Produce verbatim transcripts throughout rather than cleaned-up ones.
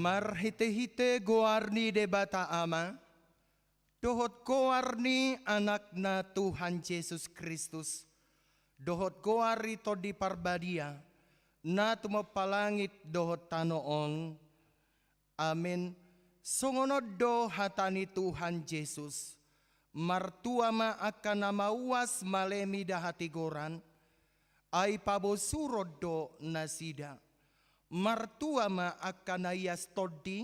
Marhitehite goar ni Debata Ama, dohot goar ni Anakna Tuhan Jesus Kristus, dohot goar ni Tondi Parbadia, na tumompa langit dohot tano on. Amen. Songon on do hata ni Tuhan Jesus: Martua ma angka na mauas male mida hatigoran, ai pabosuron do nasida. Martua ma angka na ias tondi,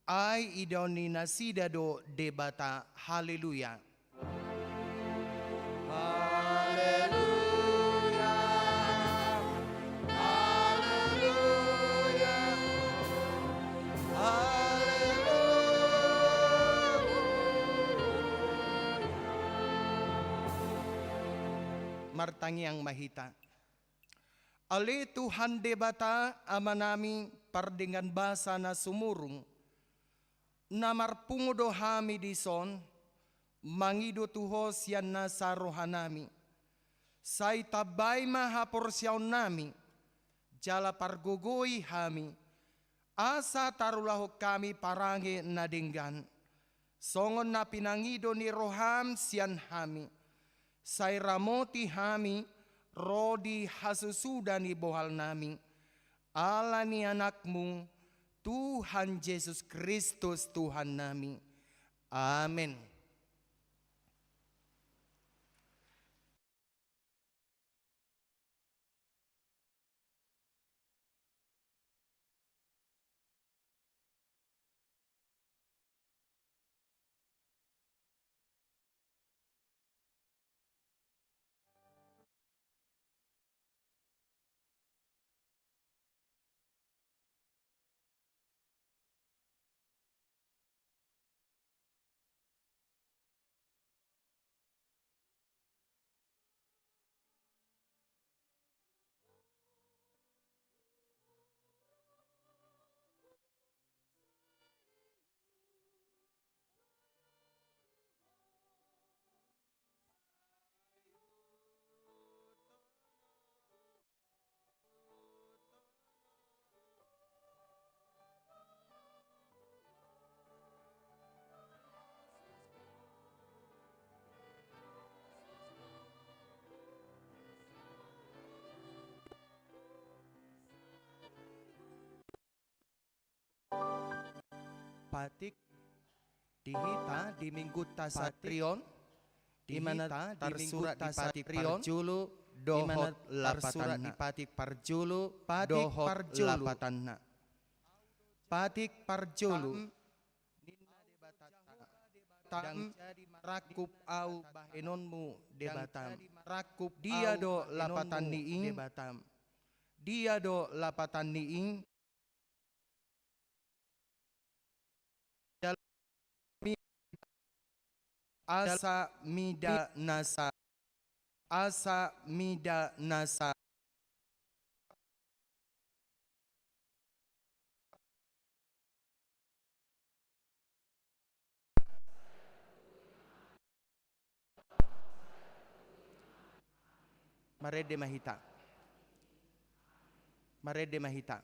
ai idaon ni nasida do Debata. Haleluya. Haleluya. Haleluya. Haleluya. Martangiang ma hita. Ale Tuhan Debata, Amanami, pardenggan basa na sumurung, na marpungu do hami dison, mangido tu Ho sian nasa rohanami. Sai tambai ma haporseaonnami, jala pargogoi hami, asa tarulahon hami parange na denggan, songon na pinangido ni roham sian hami. Sai ramoti hami ro di hasusuda ni bohalnami, ala ni Anakmu, Tuhan Jesus Kristus, Tuhannami. Amen. Patik di hita di Minggunta sadari on, di mana tarsurat di patik parjolo dohot lapatanna. Patik parjolo dohot lapatanna. Patik parjolo. Ndang jadi marangkup ahu bahenonmu Debata. Dia do lapatan ni i? Dia do lapatan ni i? Asa mida nasa. Asa mida nasa. Marende ma hita. Marende ma hita.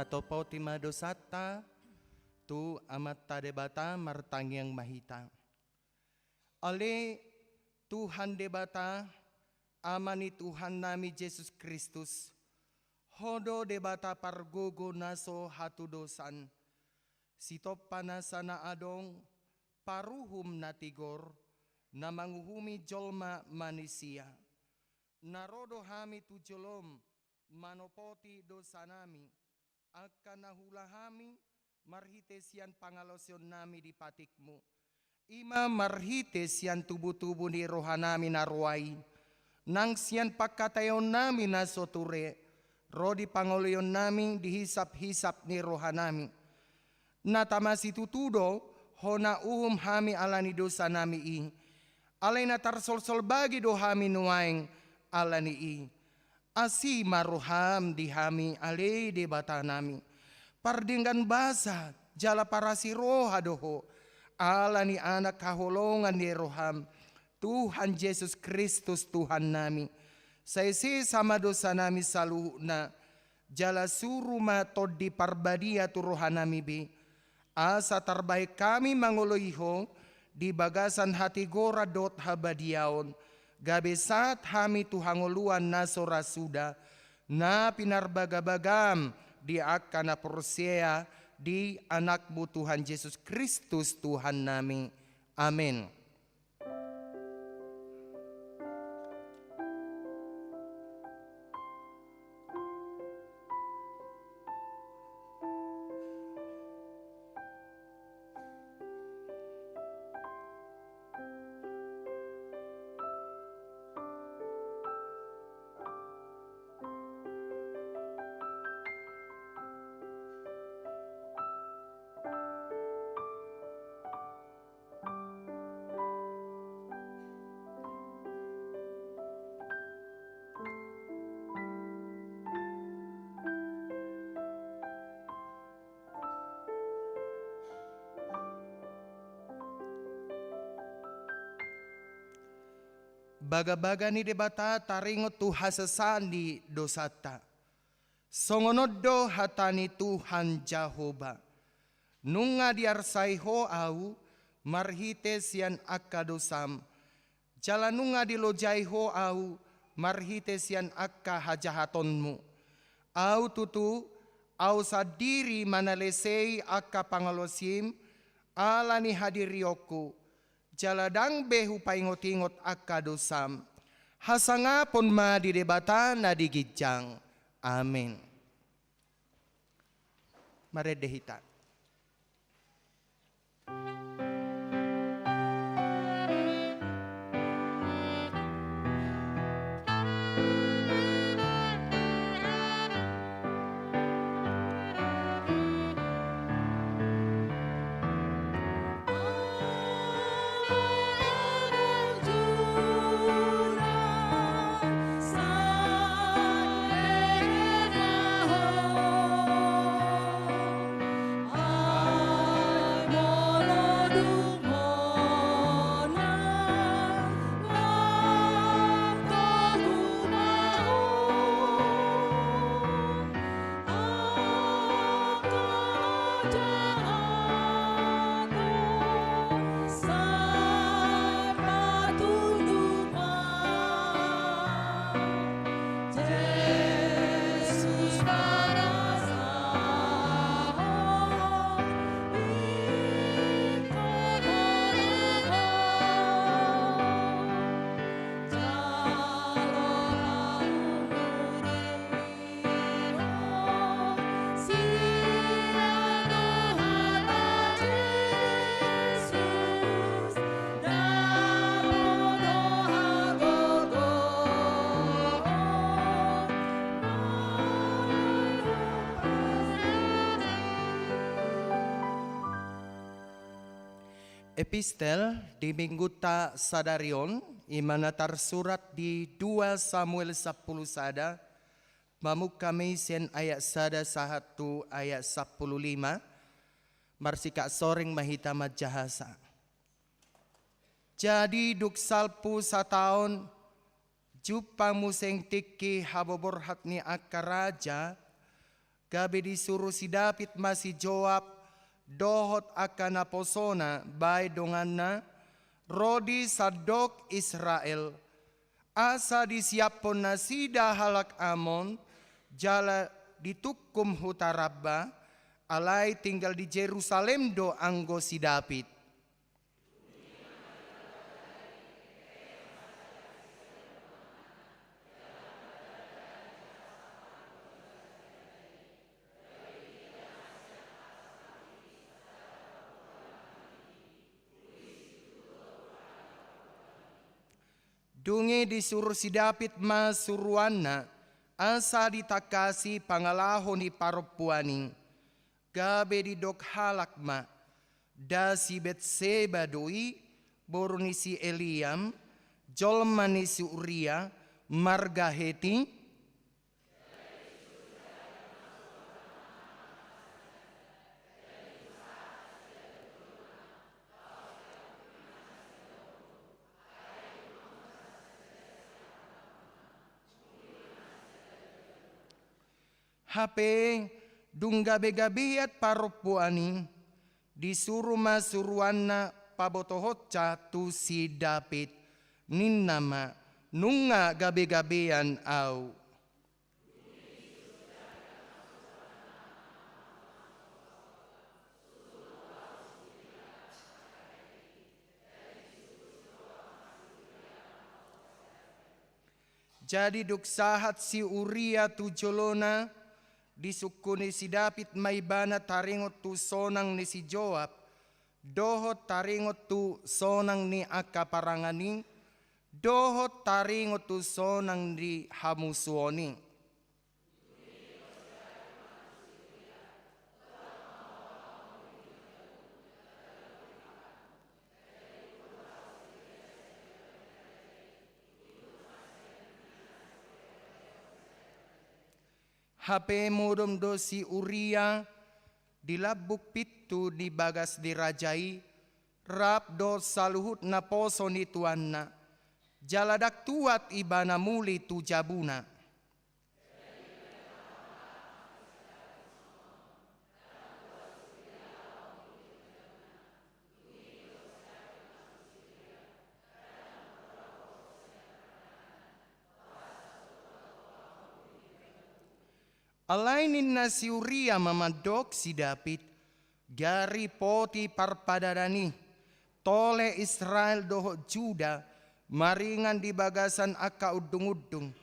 Topoti ma dosanta tu Amanta Debata, martangiang ma hita. Ale Tuhan Debata, Ama ni Tuhannami Jesus Kristus, Ho do Debata pargogo na so hatudosan. Sitompa nasa na adong, paruhum na tigor, na manguhumi jolma manisia. Na ro do hami tu jolom manopoti dosanami, angka na huula hami marhite sian pangalaosionnami di patikmu. I ma marhite sian tubutubu ni rohanami na roa i, nang sian pangkataionnami na so ture, ro di pangoloionnami di hisaphisap ni rohanami. Na tama situtu do, hona uhum hami ala ni dosanami i. Alai na tarsolsol bagi do hami nuaeng ala ni i. Asi ma roham di hami ale Debatanami. Pardenggan basa jala parasi roha do ho, ala ni Anak haholongan ni roham, Tuhan Jesus Kristus Tuhannami. Sai sesa ma dosanami saluhutna, jala suru ma Tondi Parbadia tu rohanami be, asa tarbahen hami mangoloi Ho di bagasan hatigoran dohot habadiaon, gabe sahat hami tu hangoluan na so ra suda, na pinarbagabagam di angka na porsea di Anakmu Tuhan Jesus Kristus Tuhannami. Amen. Bagabaga ni Debata taringot tu hasesaan ni dosanta. Songon on do hata ni Tuhan Jahowa: Nunga diarsai ho ahu marhite sian angka dosam, jala nunga dilojai ho ahu marhite sian angka hajahatonmu. Ahu tutu, ahu sandiri manalesei angka pangalaosim ala ni hadirionku, jala ndang be hupaingotingot angka dosam. Hasangapon ma di Debata na di ginjang. Amen. Marende hita. Epistel di minggunta sadari on, i ma na tarsurat di dua Samuel sampulu sada, mamungka ma i sian ayat sada sahat tu ayat sampulu lima, marsikak soreng ma hita manjahasa. Jadi dung salpu sataon, jumpa muse tingki haboborhat ni angka raja, Gabe disuru si David ma si Joab dohot angka naposona baen donganna ro di sandok Israel, asa disiaphon nasida halak Amon jala ditungkum huta Rabba, alai tinggal di Jerusalem do anggo si David. Dung i disuru si David ma suruanna, asa ditangkasi pangalaho ni parompuan i. Gabe didok halak ma: Da si Betseba do i, boru ni si Eliam, jolma ni si Uria, marga Heti? Hape dung gabegabean parompuan i, disuru ma suruanna pabotohonsa tu si David, ninna ma: Nunga gabegabean ahu. Jadi dung sahat si Uria tu jolona, disungkuni si David ma ibana taringot tu sonang ni si Joab, dohot taringot tu sonang ni angka parangan i, dohot taringot tu sonang ni hamusuon i. Hape modom do si Uria di lambung pintu ni bagas ni raja i, rap dohot saluhut naposo ni tuanna, jala ndang tuat ibana muli tu jabuna. Alai ninna si Uria ma mandok si David: Gari poti parpadanan i, tole Israel dohot Juda maringan di bagasan angka undungundung.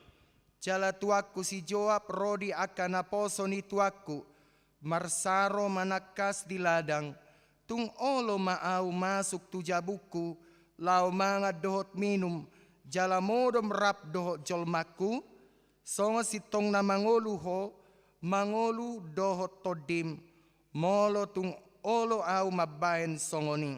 Jala tuanku si Joab ro di angka naposo ni tuanku, marsaro manangkas di ladang. Tung olo ma ahu masuk tu jabungku, laho mangan dohot minum, jala modom rap dohot jolmangku? Songon sintong na mangolu ho, mangolu dohot tondim, molo tung olo ahu mambahen songon i.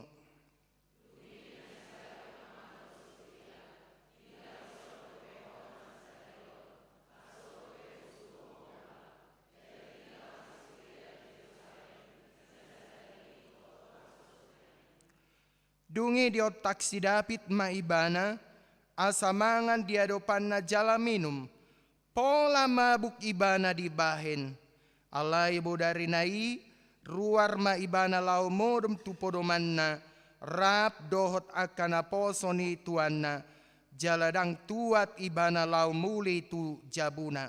Dung i diontak si David ma ibana, asa mangan di adopanna jala minum. Pola mabuk ibana dibahen. Alai bodari na i, ruar ma ibana laho modom tu podomanna, rap dohot angka naposo ni tuanna, jala ndang tuat ibana laho muli tu jabuna.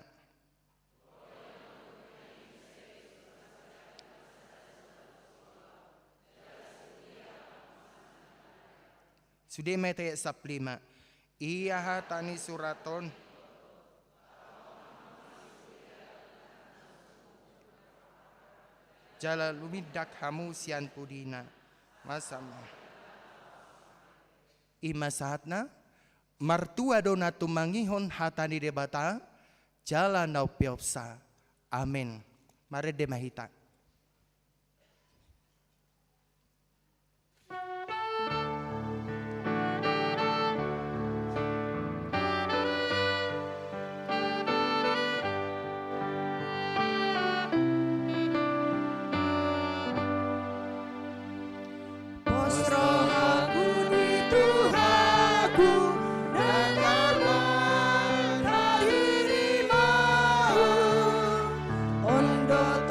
Sude ma i, ayat sampulu lima. Ia hata ni surat on. Jala lumindak hamu sian pudina. Masa ma. I ma sahatna, martua do na tumangihon hata ni Debata, jala na umpeopsa. Amen. Marende ma hita. Pos rohangku di Tuhanku, nang marmata dirimu, on do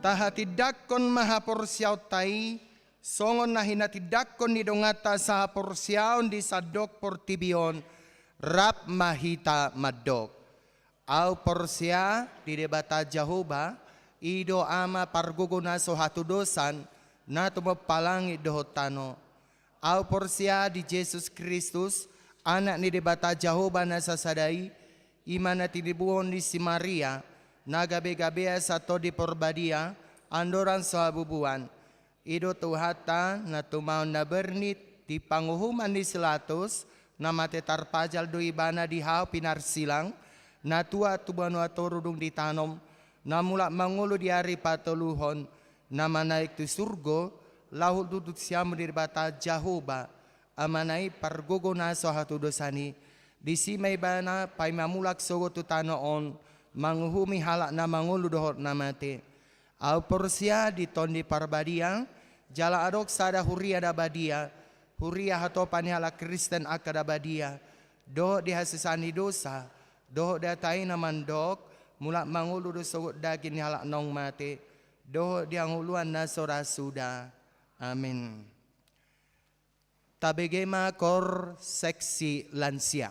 Tahatindangkon ma haporseaonta i, songon na hinatindangkon ni donganta sahaporseaon di sandok portibi on, rap ma hita mandok. Ahu porsea di Debata Jahowa, i do Ama pargogo na so hatudosan, na tumompa langit dohot tano. Ahu porsea di Jesus Kristus, Anak ni Debata Jahowa na sasada i, i ma na tinibuhon ni si Maria, na gabegabean sian Tondi Porbadia, andorang so habubuan. I do Tuhanta, na tumaon na bernit, di panguhuman ni si Latus, na mate tarpajal do ibana di hau pinarsilang, na tuat tu banua toru dung ditanom, na mulak mangolu di ari patoluhon, na manaek tu surgo, laho hundul tu siamun ni Debata Jahowa, Amana i pargogo na so hatudosan i, disi ma ibana paima mulak sogot tu tano on, manguhumi halak na mangolu dohot na mate. Ahu porsea di Tondi Parbadia, jala adong sada huria na badia, huria hatopan ni halak Kristen angka na badia, dohot di hasesaan ni dosa, dohot di hata i na mandok, mulak mangolu do sogot daging ni halak naung mate, dohot di hangoluan na so ra suda. Amin. Tabege ma koor seksi lansia.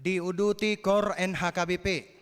Diuduti KOR N H K B P.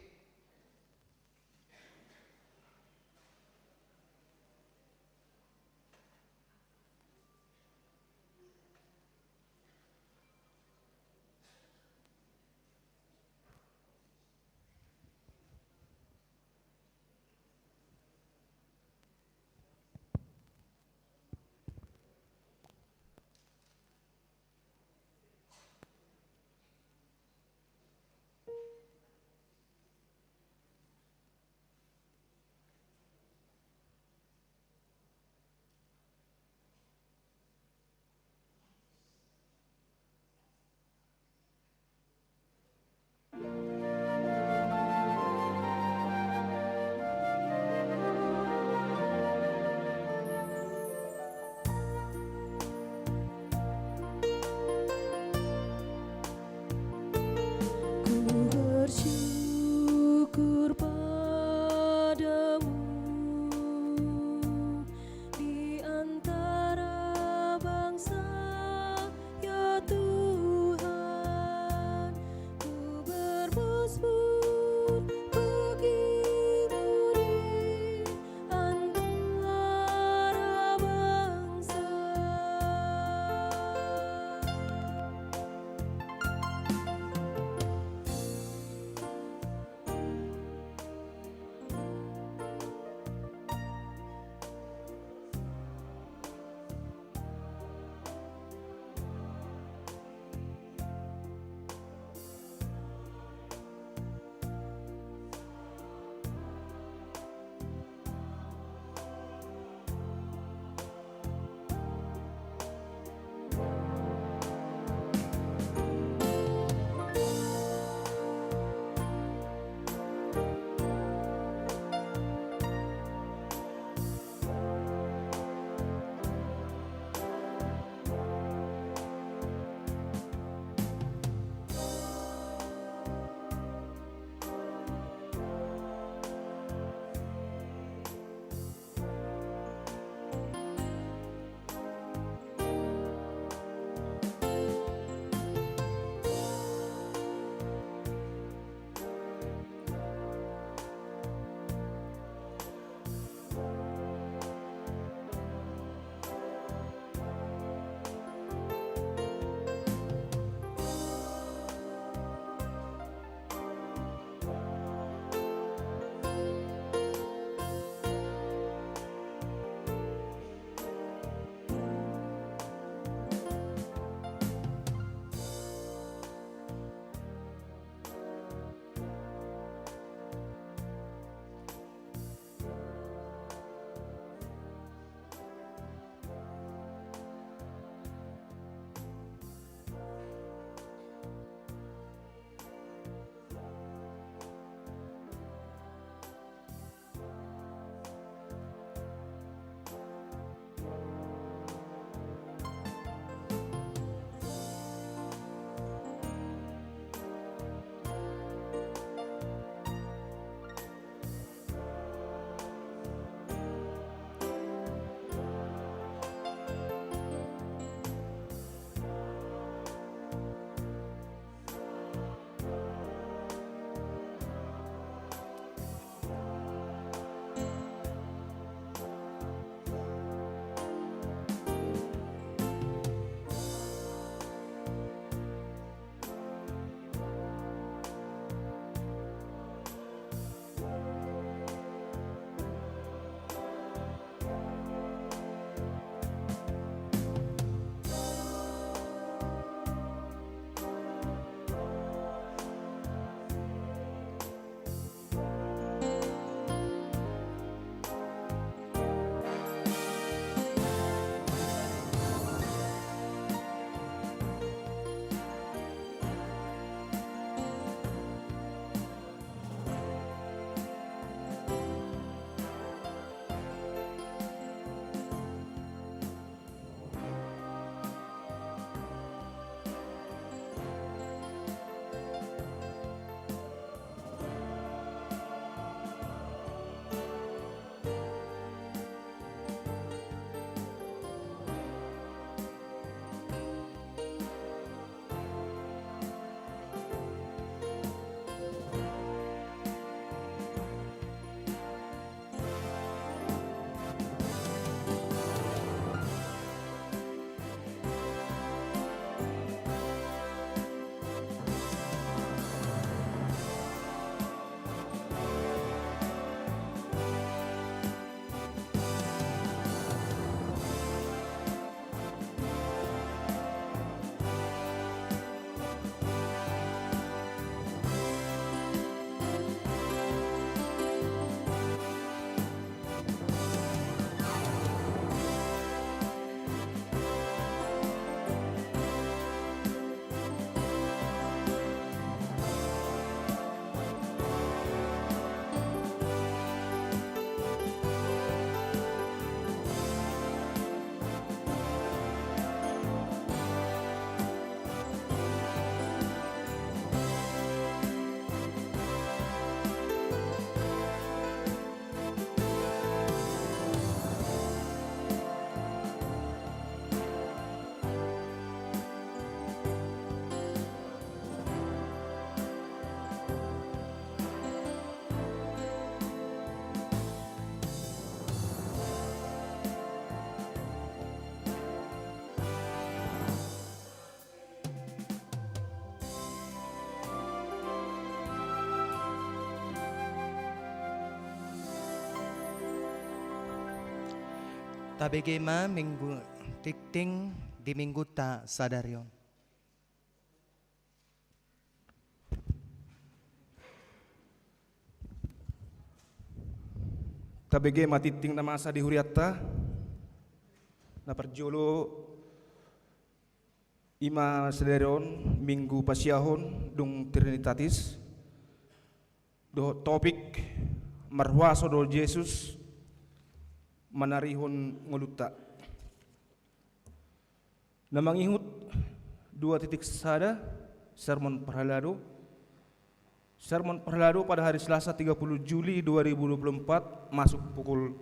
Tabege ma minggu tingting di mingguta sadari on. Tabege ma tingting na masa di hurianta. Na parjolo, i ma sadari on Minggu Pasiahon dung Trinitatis, dohot topik: Marhuaso do Jesus manarihon ngolunta. Na mangihut dua titik sada, sermon parhalado. Sermon parhalado pada hari Selasa tiga puluh Juli dua ribu dua puluh empat, masuk pukul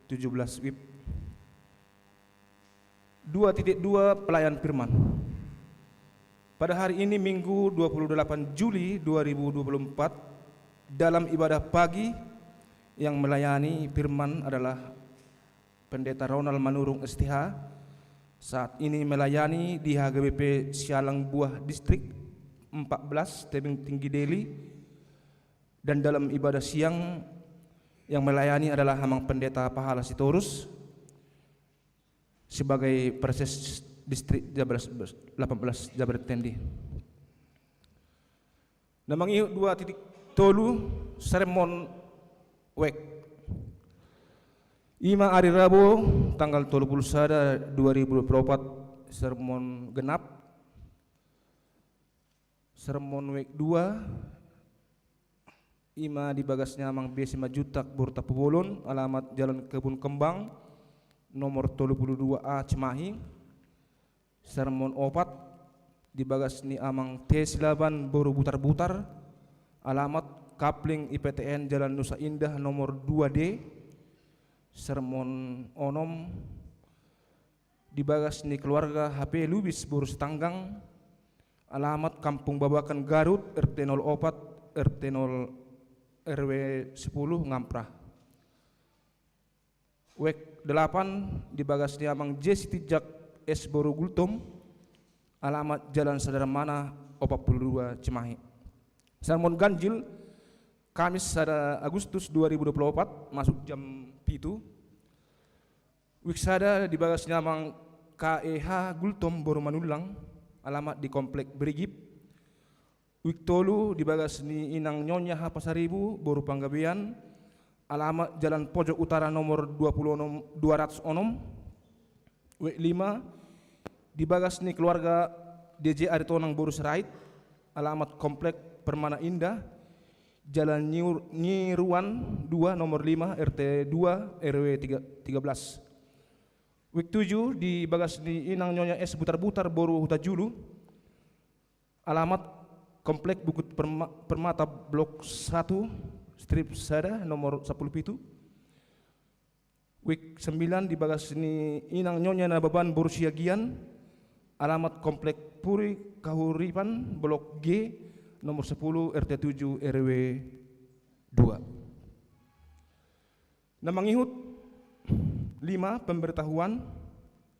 tujuh belas wib. Dua titik dua, pelayan firman. Pada hari ini, Minggu dua puluh delapan Juli dua ribu dua puluh empat, dalam ibadah pagi, yang melayani firman adalah Pendeta Ronald Manurung, S T H, saat ini melayani di H G B P Sialang Buah Distrik empat belas, Tebing Tinggi, Deli. Dan dalam ibadah siang, yang melayani adalah Amang Pendeta Pahala Sitorus sebagai Praeses Distrik delapan belas, delapan belas Jabodetabek. Na mangihut dua titik tolu, sermon wijk. I ma ari Rabu, tanggal tolu puluh sada, dua ribu dua puluh empat, sermon genap. Sermon wijk dua, i ma di bagas ni Amang B. Simanjuntak boru Tampubolon, alamat Jalan Kebun Kembang, nomor tolu puluh dua A, Cimahi. Sermon opat, di bagas ni Amang T. Silaban boru Butarbutar, alamat Kapling I P T N, Jalan Nusa Indah, nomor dua D. Sermon onom, di bagas ni keluarga H P Lubis boru Sitanggang, alamat Kampung Babakan Garut, R T nol opat, R T nol, R W sepuluh, Ngamprah. Wijk delapan, di bagas ni Amang J. Sitinjak S boru Gultom, alamat Jalan Sadar Mana opat puluh dua, Cimahi. Sermon ganjil, Kamis sada Agustus dua ribu dua puluh opat, masuk jam pitu. Wijk sada, di bagas ni Amang K E H Gultom boru Manullang, alamat di Komplek Brigip. Wijk tolu, di bagas ni Inang Nyonya H. Pasaribu boru Panggabean, alamat Jalan Pojok Utara nomor dua puluh onom, dua ratus onom. Wijk lima, di bagas ni keluarga D J Aritonang boru Sirait, alamat Komplek Permana Indah, Jalan Nyiur-, Nyiruan dua, nomor lima, R T dua, R W tiga, tiga belas. Wijk tujuh, di bagas ni Inang Nyonya S. Butarbutar boru Hutajulu, alamat Komplek Bukit Perma-, Permata, Blok satu, Strip sada, nomor sapuluh pitu. Wijk sembilan, di bagas ni Inang Nyonya Nababan boru Siagian, alamat Komplek Puri Kahuripan, Blok G, nomor sepuluh, R T tujuh, R W dua. Na mangihut lima, pemberitahuan,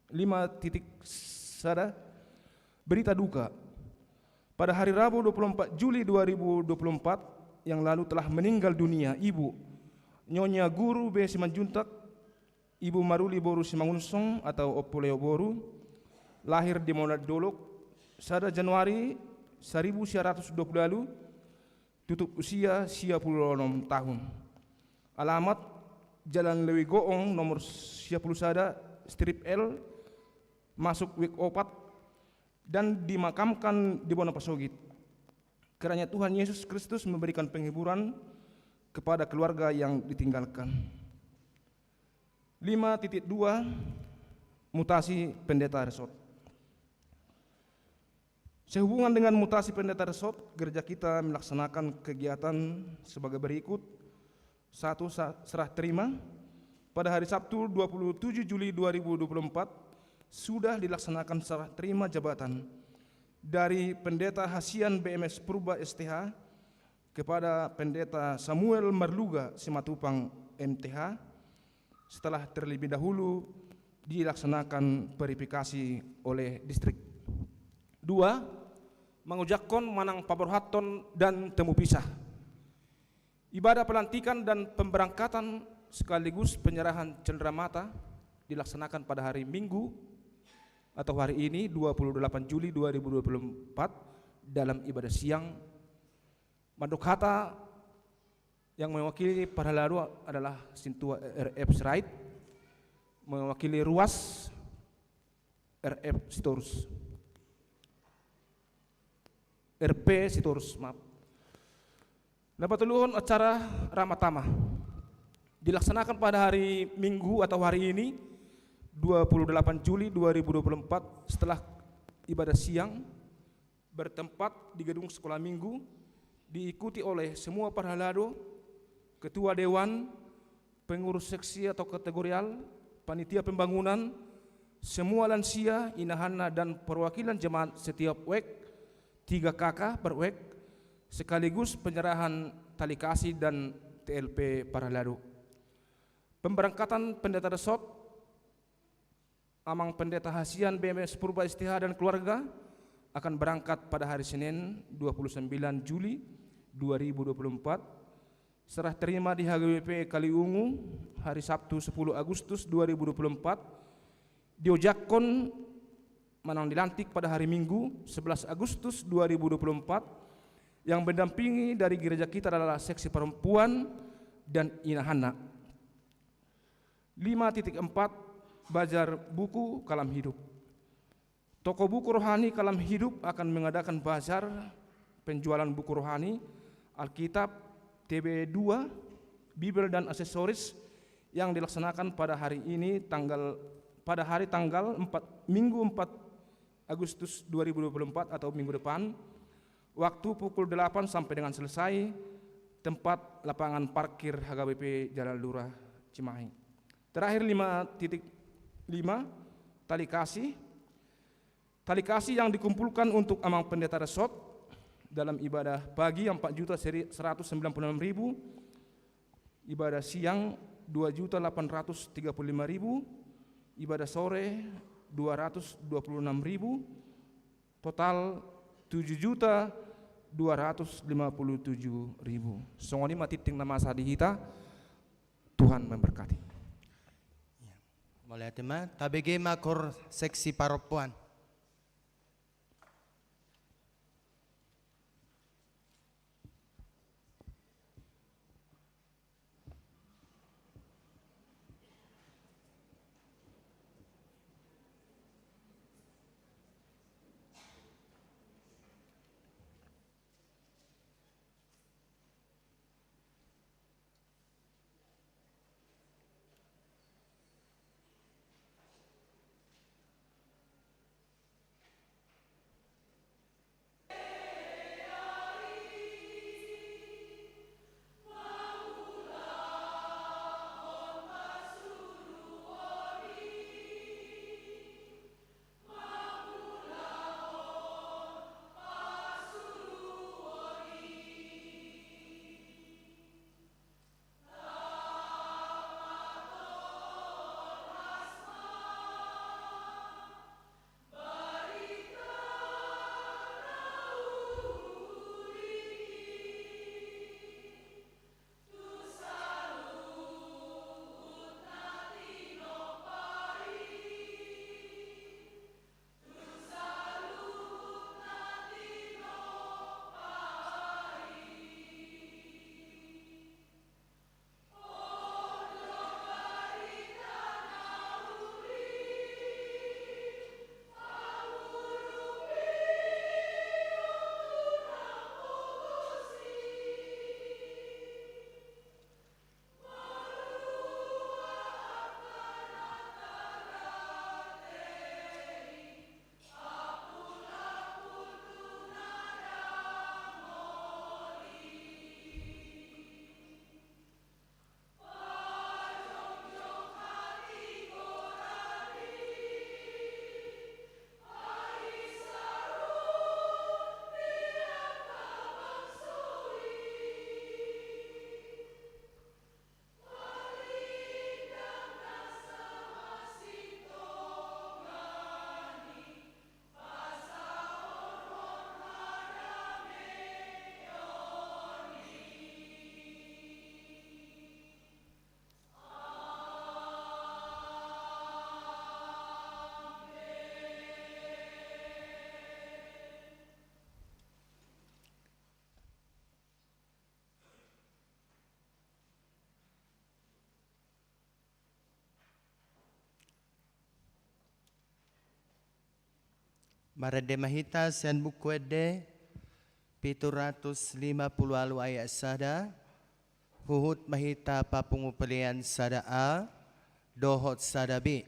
lima titik sada, berita duka. Pada hari Rabu dua puluh empat Juli dua ribu dua puluh empat yang lalu telah meninggal dunia Ibu Nyonya Guru B. Simanjuntak, Ibu Maruli boru Simangunsong atau Ompu Leo boru, lahir di Monadolok, sada Januari saribu sia ratus dua puluh ualu, tutup usia sia puluh onom tahun. Alamat Jalan Lewi Goong nomor sia puluh sada, Strip L, masuk Wijk opat, dan dimakamkan di Bona Pasogit. Kiranya Tuhan Yesus Kristus memberikan penghiburan kepada keluarga yang ditinggalkan. Lima titik dua, mutasi pendeta resort. Sehubungan dengan mutasi pendeta resort, gereja kita melaksanakan kegiatan sebagai berikut. Satu, sa-, serah terima. Pada hari Sabtu, dua puluh tujuh Juli dua ribu dua puluh empat, sudah dilaksanakan serah terima jabatan dari Pendeta Hasian B M S Purba, S T H, kepada Pendeta Samuel Marluga Simatupang, M T H, setelah terlebih dahulu dilaksanakan verifikasi oleh distrik. Dua, mangujakkon manang paborhathon dan temu pisah. Ibadah pelantikan dan pemberangkatan sekaligus penyerahan cenderamata dilaksanakan pada hari Minggu atau hari ini, dua puluh delapan Juli dua ribu dua puluh empat, dalam ibadah siang. Mandok hata, yang mewakili parhalado adalah Sintua R F Sirait, mewakili Ruas R F Sitorus. R P Sitorus, maaf. Na patoluhon, acara Rama Tama dilaksanakan pada hari Minggu atau hari ini, dua puluh delapan Juli dua ribu dua puluh empat, setelah ibadah siang, bertempat di gedung Sekolah Minggu, diikuti oleh semua parhalado, ketua dewan, pengurus seksi atau kategorial, panitia pembangunan, semua lansia, inahanna, dan perwakilan jemaat setiap wek, tiga K K per wek, sekaligus penyerahan tali kasih dan T L P parhalado. Pemberangkatan pendeta resort, Amang Pendeta Hasian B M S Purba S T H dan keluarga, akan berangkat pada hari Senin, dua puluh sembilan Juli dua ribu dua puluh empat, serah terima di H G B P Kaliungu, hari Sabtu, sepuluh Agustus dua ribu dua puluh empat, diojakkon manang dilantik pada hari Minggu, sebelas Agustus dua ribu dua puluh empat, yang mendampingi dari gereja kita adalah seksi perempuan dan inahanna. Lima titik empat, bazar buku Kalam Hidup. Toko buku rohani Kalam Hidup akan mengadakan bazar penjualan buku rohani, Alkitab, T B dua, Bibel, dan aksesoris, yang dilaksanakan pada hari ini, tanggal, pada hari tanggal empat, Minggu, empat Agustus dua ribu dua puluh empat atau minggu depan, waktu pukul delapan sampai dengan selesai, tempat lapangan parkir H K B P Jalan Lurah Cimahi. Terakhir, lima titik lima, tali kasih. Tali kasih yang dikumpulkan untuk Amang Pendeta Resort dalam ibadah pagi, empat juta seratus sembilan puluh enam ribu, ibadah siang dua juta delapan ratus tiga puluh lima ribu, ibadah sore dua ratus dua puluh enam ribu, total tujuh juta dua ratus lima puluh tujuh ribu. Songon i ma tintin na masa di hita. Tuhan memberkati. Ya. Mauliate ma, tabege ma kor seksi parompuan. Marende ma hita sian Buku Ende pitu ratus lima pulu ualu ayat sada, huhut ma hita papungu pelean sada A dohot sada B.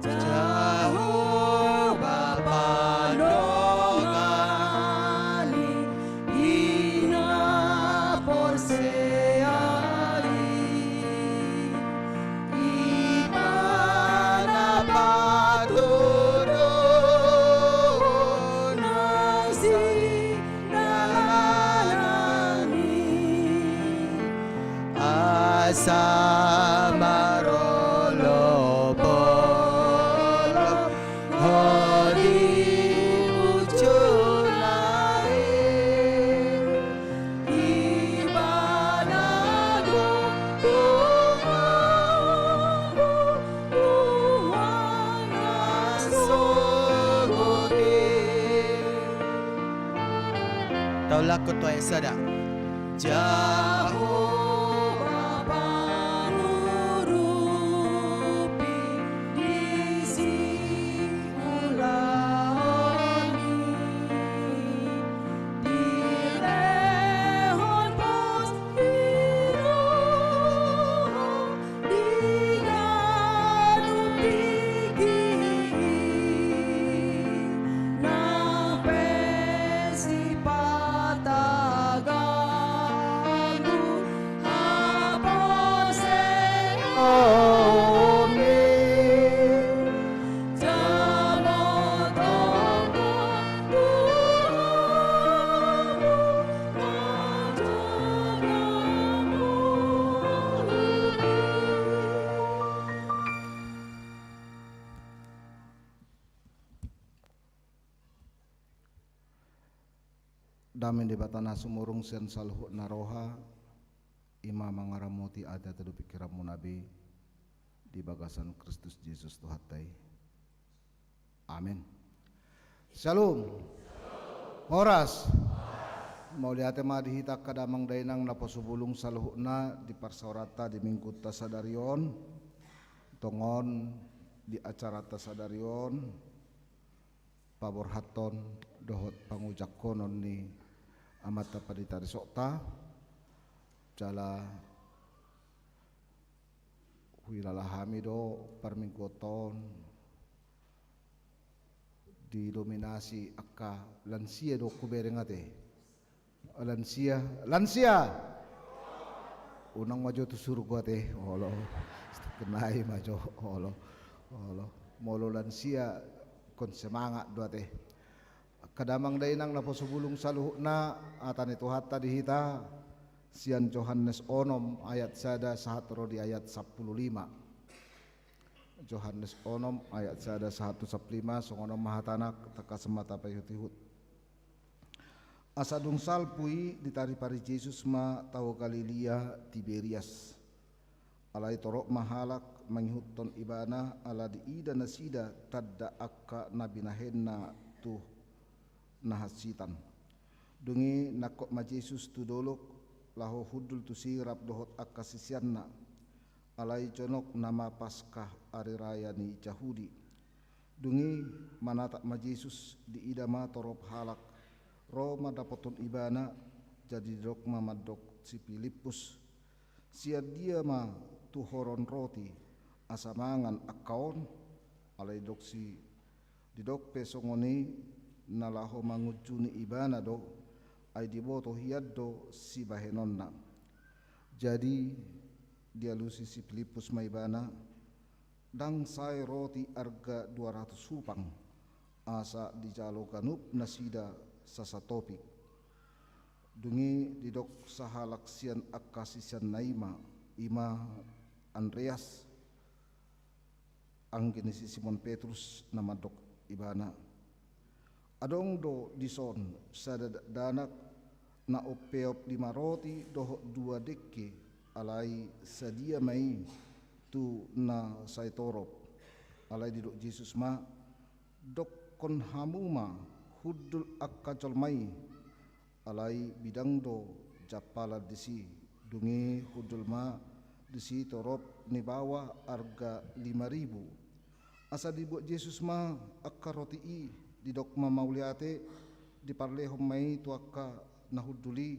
Jahowa pandongani i na porsea i, i ma na patuduhon na sinalangi. Asa marolopolop ho di bujurna i, ibana do donganmu nuaeng nang sogot i. Taulak tu ayat sada. Jahowa pangurupi di siulaon i, dilehon pos di roha di ganup tingki i, nang pe sipata ganggu haporseaonmi. Jalo Tuhan Tuhanmu manjaga ngolumi. Dame ni Debata na sumurung sian saluhutna roha, i ma mangaramoti ate, ate dohot pingkiranmuna be di bagasan Kristus Jesus Tuhanta i. Amin. Syalom. Horas. Mauliate ma di hita angka damang dainang naposo bulung saluhutna di parsaoranta di minggunta sadari on, tongon di acaranta sadari on, paborhathon dohot pangujangkonon ni amanta pandita risokta, jala huilala hami do parmingguonta on didominasi angka lansia do hubereng ate. Lansia, lansia. Unang ma jo tu surgo ate, olo. Kenai ma jo, olo. Olo. Molo lansia, ingkon semangat do ate. Angka damang dainang naposo bulung saluhutna, hata ni Tuhanta di hita, sian Johannes onom ayat sada sahat ro di ayat sampulu lima. Johannes onom ayat sada sahat tu sampulu lima, songon on ma hatana, tangkas ma tapaihutihut. Asa dung salpu i ditaripari Jesus ma tao Galilea Tiberias. Alai torop ma halak mangihuthon ibana ala diida nasida tanda angka na binahenna tu na hansitan. Dung i nangkok ma Jesus tu dolok laho hundul tusi rap dohot angka siseanna. Alai jonok nama Paskah ari raya ni Jahudi. Dung i manatap ma Jesus, diida ma torop halak ro mandapothon ibana, jadi didok ma mandok si Pilippus, sian dia ma tuhoron roti asa mangan angka on? Alai didok si, didok pe songon i na laho mangunjuni ibana do, ai diboto hian do sibahenonna. Jadi dialusi si Pilippus ma ibana, ndang sae roti arga dua ratus hupang, asa dijalo ganup nasida sasatopik. Dung i didok sahalak sian angka siseanna i ma, i ma Andreas, anggi ni si Simon Petrus, na mandok ibana, adong do dison sada dakdanak na umpeop lima roti dohot dua dengke, alai sadia ma i tu na sai torop? Alai didok Jesus ma, dokkon hamu ma hundul angka jolma i. Alai bidang do jampalan disi. Dung i hundul ma disi torop ni baoa arga lima ribu. Asa dibuat Jesus ma angka roti i, didok ma mauliate, diparlehon ma i tu angka na hundul i,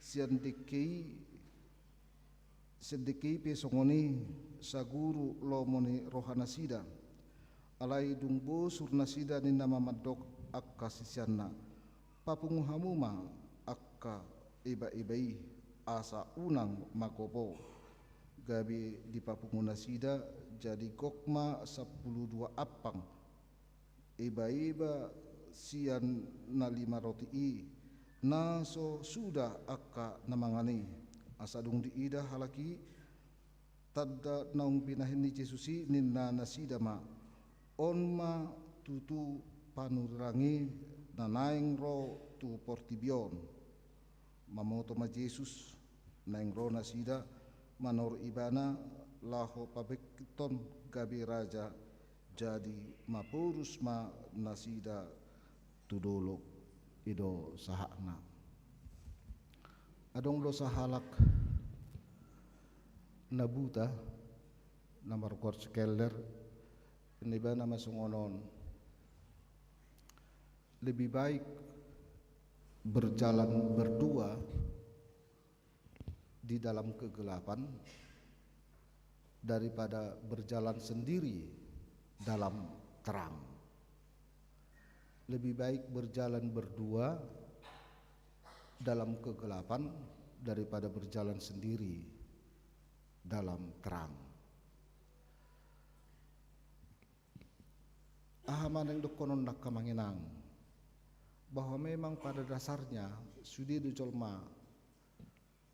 sian dengke i, sian dengke i pe songon i saguru lomo ni rohanasida. Alai dung bosur nasida ninna ma mandok angka siseanna, papungu hamu ma angka iba-iba i, asa unang magopo. Gabe dipapungu nasida, jadi gok ma sampulu dua ampang iba-iba sian na lima roti i, na so suda angka na mangan i. Asa dung diida halak i tanda naung binahen ni Jesus i, ninna nasida ma, on ma tutu panurirang i na naeng ro tu portibi on. Mamoto ma Jesus, naeng ro nasida manor ibana laho pabangkithon gabe raja, jadi maporus ma nasida tu dolok. I do sahatna. Adong do sahalak na buta, na margoar si keller, ninna ibana ma songon on, lebih baik berjalan berdua di dalam kegelapan daripada berjalan sendiri dalam terang. Lebih baik berjalan berdua dalam kegelapan daripada berjalan sendiri dalam terang. Aha ma naeng dohonon, angka amang inang, bahwa memang pada dasarnya sude do jolma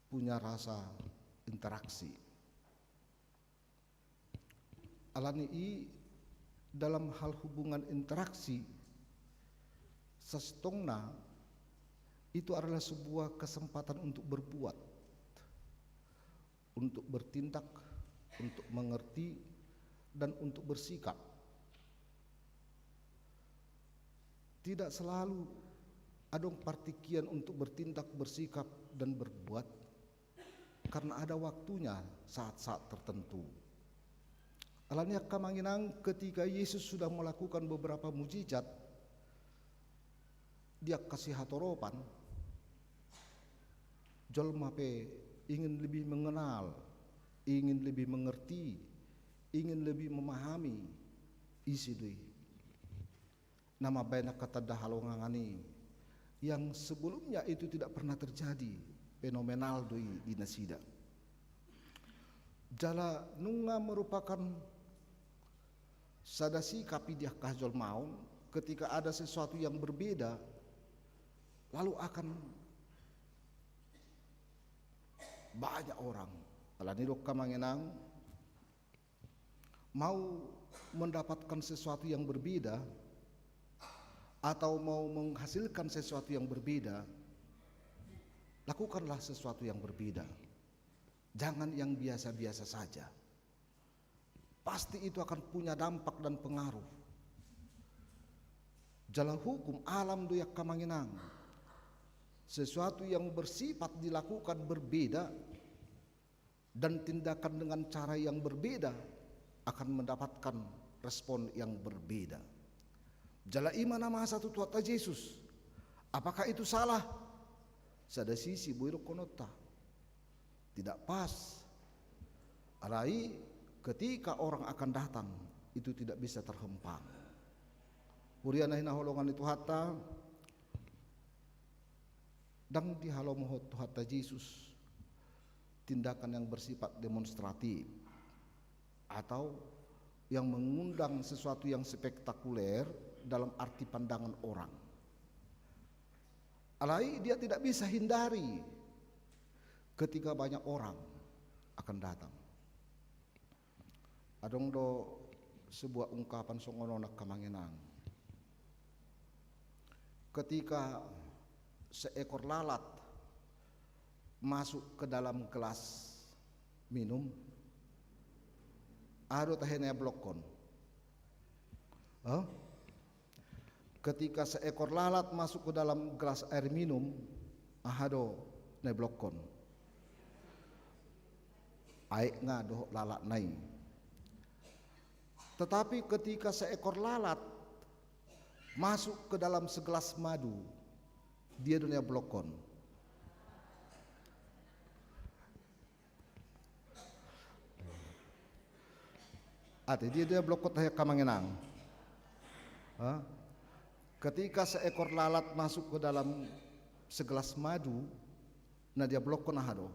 punya rasa interaksi. Alani i, dalam hal hubungan interaksi, sasintongna itu adalah sebuah kesempatan untuk berbuat, untuk bertindak, untuk mengerti, dan untuk bersikap. Tidak selalu adong partingkian untuk bertindak, bersikap, dan berbuat, karena ada waktunya, saat-saat tertentu. Alani i angka amang inang, ketika Yesus sudah melakukan beberapa mujizat di angka sihatoropan, jolma pe ingin lebih mengenal, ingin lebih mengerti, ingin lebih memahami, ise do i. Na mambaen angka tanda halongangan i, yang sebelumnya itu tidak pernah terjadi, fenomenal do i di nasida. Jala nunga merupakan sada sikap i di angka jolma on, ketika ada sesuatu yang berbeda, lalu akan banyak orang. Alani i do angka amang inang, mau mendapatkan sesuatu yang berbeda atau mau menghasilkan sesuatu yang berbeda, lakukanlah sesuatu yang berbeda. Jangan yang biasa-biasa saja. Pasti itu akan punya dampak dan pengaruh. Jala hukum alam do i angka amang inang. Sesuatu yang bersifat dilakukan berbeda dan tindakan dengan cara yang berbeda akan mendapatkan respon yang berbeda. Jala i ma na masa tu Tuhanta Jesus. Apakah itu salah? Sada sisi boi dohononta tidak pas. Alai ketika orang akan datang, itu tidak bisa terhempang. Huria na hinaholongan ni Tuhanta, ndang dihalomohon Tuhanta Jesus tindakan yang bersifat demonstratif atau yang mengundang sesuatu yang spektakuler dalam arti pandangan orang. Alai dia tidak bisa hindari ketika banyak orang akan datang. Adong do sebuah ungkapan songon on angka amang inang. Ketika seekor lalat masuk ke dalam gelas minum, aha do tahe na iablokkon? Hah? Ketika seekor lalat masuk ke dalam gelas air minum, aha do na iblokkon? Aek nga dohot lalatna i. Tetapi ketika seekor lalat masuk ke dalam segelas madu, dia do na iblokkon? Ate, dia, dia blokkon tahe angka amang inang. Hah? Ketika seekor lalat masuk ke dalam segelas madu, na dia blokkon aha do?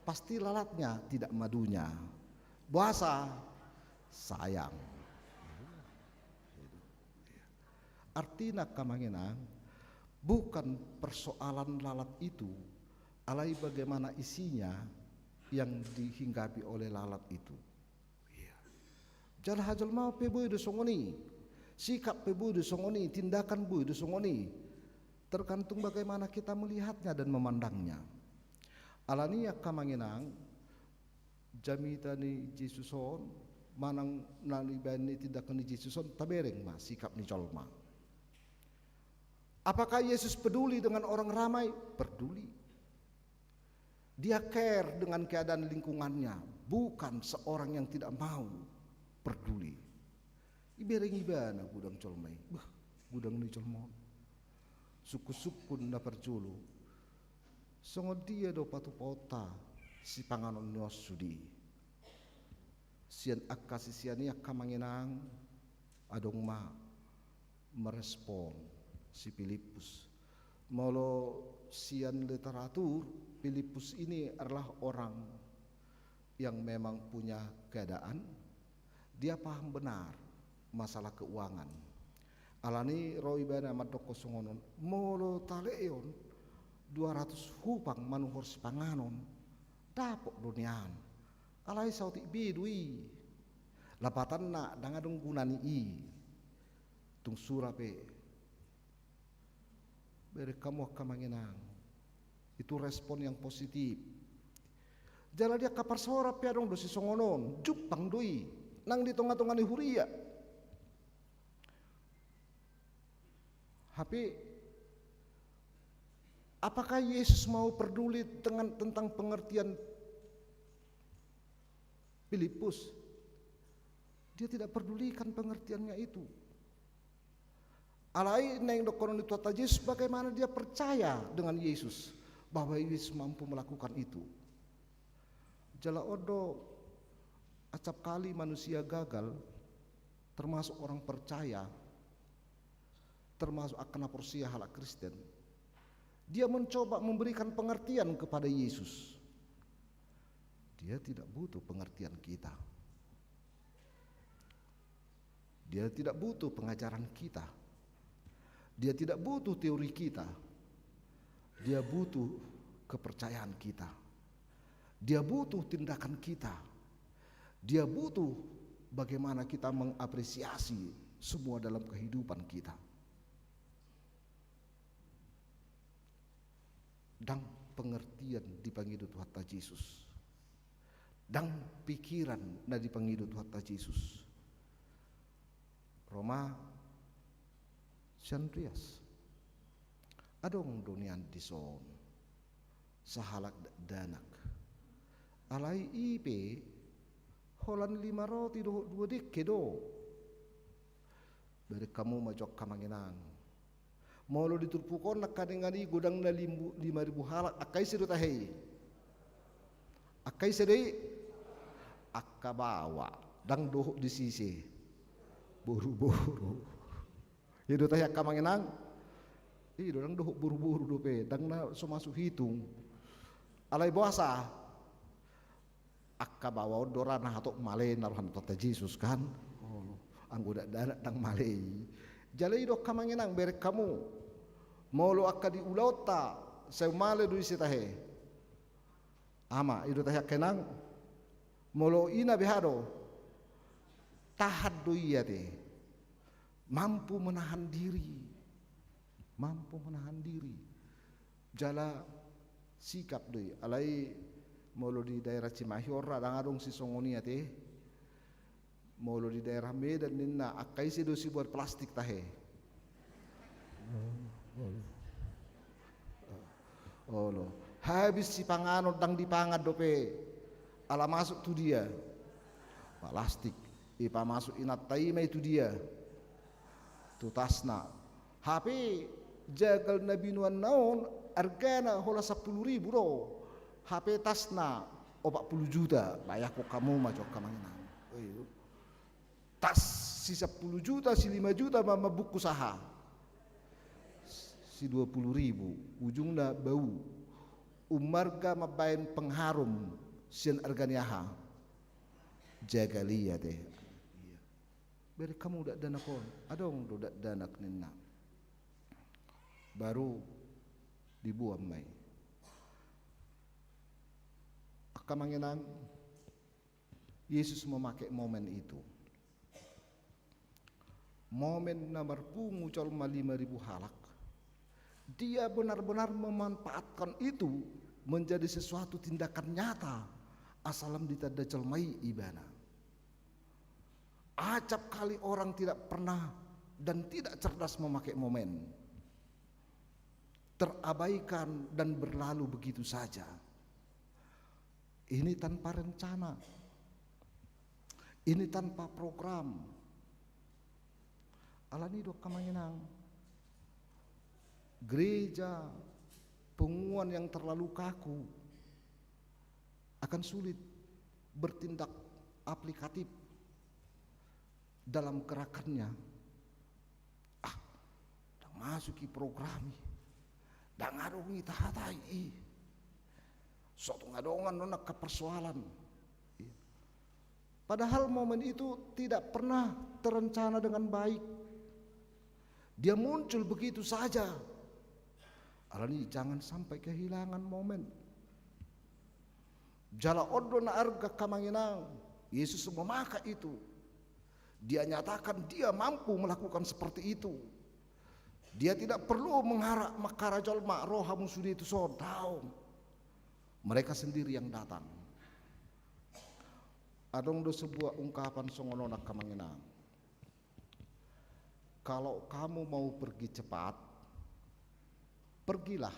Pasti lalatnya, tidak madunya. Boasa? Sayang. Artina angka amang inang, bukan persoalan lalat itu, alai bagaimana isinya yang dihinggapi oleh lalat itu. Iya. Jala hajolmaon pe boi do songon i, sikap pe boi do songon i, tindakan boi do songon i. Tergantung bagaimana kita melihatnya dan memandangnya. Alani i angka amang inang, jamita ni Jesus on manang na nibaen ni tindakan ni Jesus on, tabereng ma sikap ni jolma. Apakah Yesus peduli dengan orang ramai? Peduli. Dia care dengan keadaan lingkungannya, bukan seorang yang tidak mau peduli. Ibereng ibana godang jolma i. Bah, godang ni jolma on. Sungkun-sungkun na parjolo. Songon dia do patupaonta sipanganon ni on sude? Sian angka sisean i angka amang inang, adong ma merespon si Pilippus. Molo sian literatur, Pilippus ini adalah orang yang memang punya keadaan, dia paham benar masalah keuangan. Alani i ro ibana mandokkon songon on, molo taleon dua ratus hupang manuhor sipanganon, dapot do nian. Alai saotik be do i. Lapatanna ndang adong guna ni i. Tung sura pe. Bereng hamu angka amang inang. Itu respon yang positif. Jala di angka parsaoran pe adong do sisongon on, jumpang do i nang di tonga-tonga ni huria. Hape, apakah Yesus mau peduli dengan, tentang pengertian Filipus? Dia tidak pedulikan pengertiannya itu. Alai naeng dohonon ni Tuhanta Jesus bagaimana dia percaya dengan Yesus, bahwa Yesus mampu melakukan itu. Jala on do, acap kali manusia gagal, termasuk orang percaya, termasuk angka na porsea halak Kristen, dia mencoba memberikan pengertian kepada Yesus. Dia tidak butuh pengertian kita. Dia tidak butuh pengajaran kita. Dia tidak butuh teori kita. Dia butuh kepercayaan kita. Dia butuh tindakan kita. Dia butuh bagaimana kita mengapresiasi semua dalam kehidupan kita. Ndang pengertian dipangido Tuhanta Jesus. Ndang pikiran na dipangido Tuhanta Jesus. Ro ma si Andreas. Adong do nian dison sahalak dakdanak. Alai i pe holan lima roti dohot dua dengke do. Bereng hamu ma jo angka amang inang. Molo di turpuk on angka dongan i godangna limbu-, lima ribu halak, angka ise do tahe i? Angka ise do i? Angka baoa, ndang dohot disi ise? Boruboru. I do tahe angka amang inang? I do, ndang dohot boruboru dope, ndang na so masuk hitung. Alai boasa? Angka baoa on do ra na hatop male na rohana Tuhanta Jesus kan. Oh, anggo dakdanak ndang male i. Jala i do angka amang inang, bereng hamu. Molo angka di ulaonta sai male do ise tahe? Ama, i do tahe angka inang. Molo ina beha do? Tahan do ia te. Mampu menahan diri. Mampu menahan diri. Jala sikap do i. Alai molo di daerah Cimahi on ra ndang adong sisongon i ate. Molo di daerah Medan ninna, angka ise do sibuat plastik tahe? Olo. Habis sipanganon ndang dipangan dope. Ala masuk tu dia? Plastik. Ipamasuk inanta i ma i tu dia? Tu tasna. Hape jagal na binoanna on argana holan sampulu ribu do. Hape tasna opat pulu juta. Bayangkon hamu ma jo angka amang inang. Tas si sampulu juta, si lima juta ma mambungkus aha? Si dua pulu ribu. Ujungna bau. Ummarga mambaen pengharum sian arga ni aha? Jagal i ate. Bereng hamu dakdanak on, adong do dakdanak ninna. Baru diboan ma i. Angka amang inang, Yesus memakai momen itu. Momen na marpungu jolma lima ribu halak. Dia benar-benar memanfaatkan itu menjadi sesuatu tindakan nyata, asa lam ditanda jolma i ibana. Acap kali orang tidak pernah dan tidak cerdas memakai momen. Terabaikan dan berlalu begitu saja. Ini tanpa rencana. Ini tanpa program. Alani do angka amang inang. Gereja, punguan yang terlalu kaku akan sulit bertindak aplikatif dalam gerakannya. Ah, ndang masuk i program i. Ndang adong i tahatai i. So tung adong annon angka persoalan. Padahal momen itu tidak pernah terencana dengan baik. Dia muncul begitu saja. Alani, jangan sampai kehilangan momen. Jala on do na arga angka amang inang, Yesus memakai itu. Dia nyatakan dia mampu melakukan seperti itu. Dia tidak perlu mengharap mangkara jolma, ro hamu sude tuson, daong. Mereka sendiri yang datang. Adong do sebuah ungkapan songon on angka amang inang. Kalau kamu mau pergi cepat, pergilah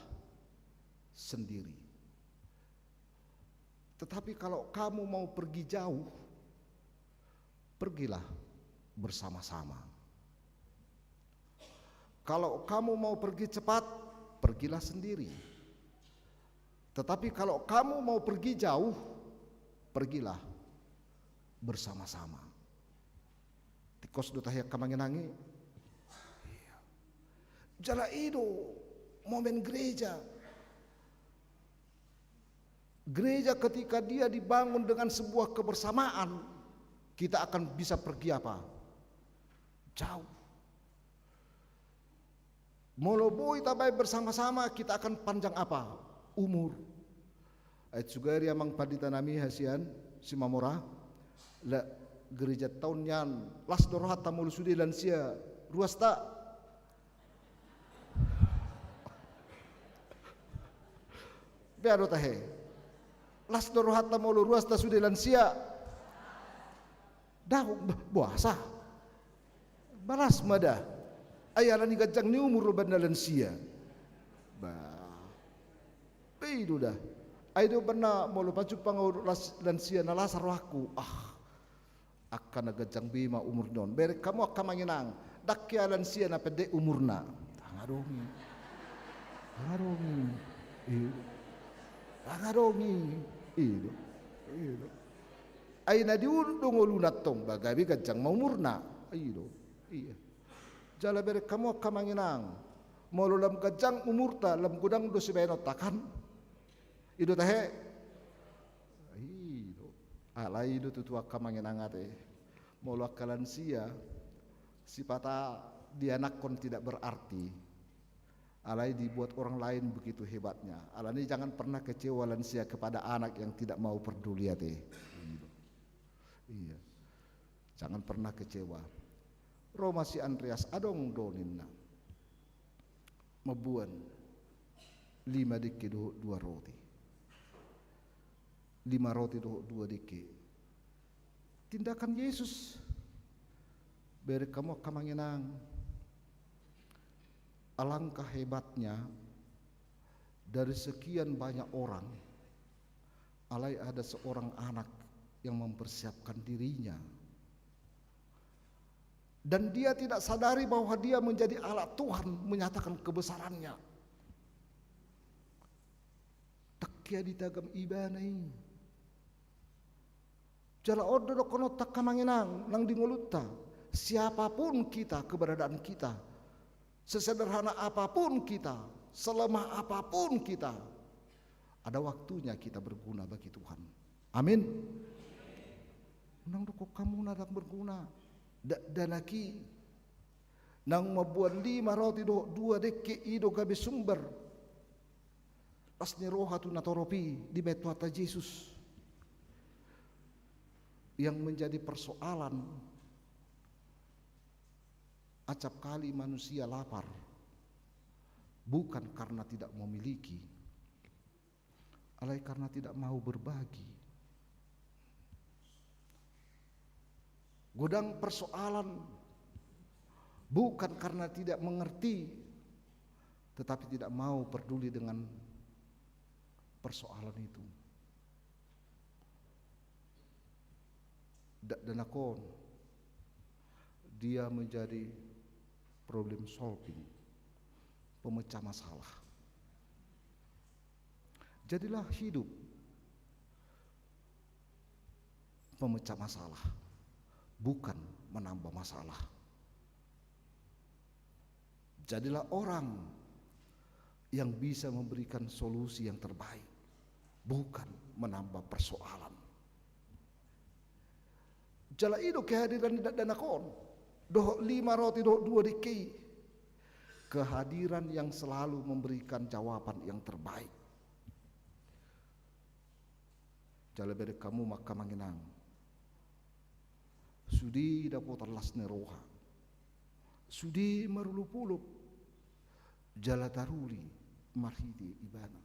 sendiri. Tetapi kalau kamu mau pergi jauh, pergilah bersama-sama. Kalau kamu mau pergi cepat, pergilah sendiri. Tetapi kalau kamu mau pergi jauh, pergilah bersama-sama. Tingkos do tahe angka amang inang i. Jala i do momen gereja. Gereja ketika dia dibangun dengan sebuah kebersamaan, kita akan bisa pergi apa? Jauh. Molo boi tabaen bersama-sama, kita akan panjang apa? Umur. Ai sugari amang pandita nami hasian Simamora, la gereja taon nian, las do rohanta molo sude lansia ruasta. Bea do tahe. Las do rohanta molo ruasta sude lansia. Daong, bah, boasa? Balas ma da. Ai ala ni ganjang ni umur do umbahen na lansia. Bah. Pe i do da. Ai do umbahen na molo pajumpang ahu las-, lansia na las rohangku. Ah. Angka na ganjang be ma umur ni on. Bereng hamu angka amang inang. Ndang hea lansia na pendek umurna. Ndang adong i. Ndang adong i. I do. Ndang adong i. I do. I do. Ai na diuluk do ngoluna antong, ba gabe ganjang ma umurna. I do. Ia. Jala bereng hamu angka amang inang. Molo lam ganjang umurta, lam godang do sibahenonta kan. I do tahe. I do. Alai i do tutu angka amang inang ate. Molo angka lansia, sipata dianakhon tidak berarti. Alai dibuat orang lain begitu hebatnya. Alani jangan pernah kecewa lansia kepada anak yang tidak mau peduli ate. I do. Iya. Jangan pernah kecewa. Ro ma si Andreas, adong do ninna. Mamboan lima dengke dohot dua roti. Lima roti dohot dua dengke. Tindakan Yesus. Bereng hamu angka amang inang. Alangkah hebatnya, dari sekian banyak orang, alai ada seorang anak yang mempersiapkan dirinya. Dan dia tidak sadari bahwa dia menjadi alat Tuhan menyatakan kebesarannya. Ndang hea ditagam ibana i. Jala on do dohononta angka amang inang nang di ngolunta. Siapapun kita, keberadaan kita, sesederhana apapun kita, selemah apapun kita, ada waktunya kita berguna bagi Tuhan. Amin. Unang dohonon hamu na ndang berguna. Dakdanak i. Naung mamboan lima roti dohot dua dengke i do gabe sumber las ni roha tu natorop i dibahen Tuhanta Jesus. Yang menjadi persoalan, acap kali manusia lapar, bukan karena tidak memiliki, alai karena tidak mau berbagi. Godang persoalan bukan karena tidak mengerti, tetapi tidak mau peduli dengan persoalan itu. Dakdanak on, dia menjadi problem solving, pemecah masalah. Jadilah hidup pemecah masalah, bukan menambah masalah. Jadilah orang yang bisa memberikan solusi yang terbaik, bukan menambah persoalan. Jala i do kehadiran ni dakdanak on, dohot lima roti dohot dua dengke i. Kehadiran yang selalu memberikan jawaban yang terbaik. Jala bereng hamu ma angka amang inang. Sude dapotan las ni roha. Sude marolopolop. Jala taruli marhite ibana.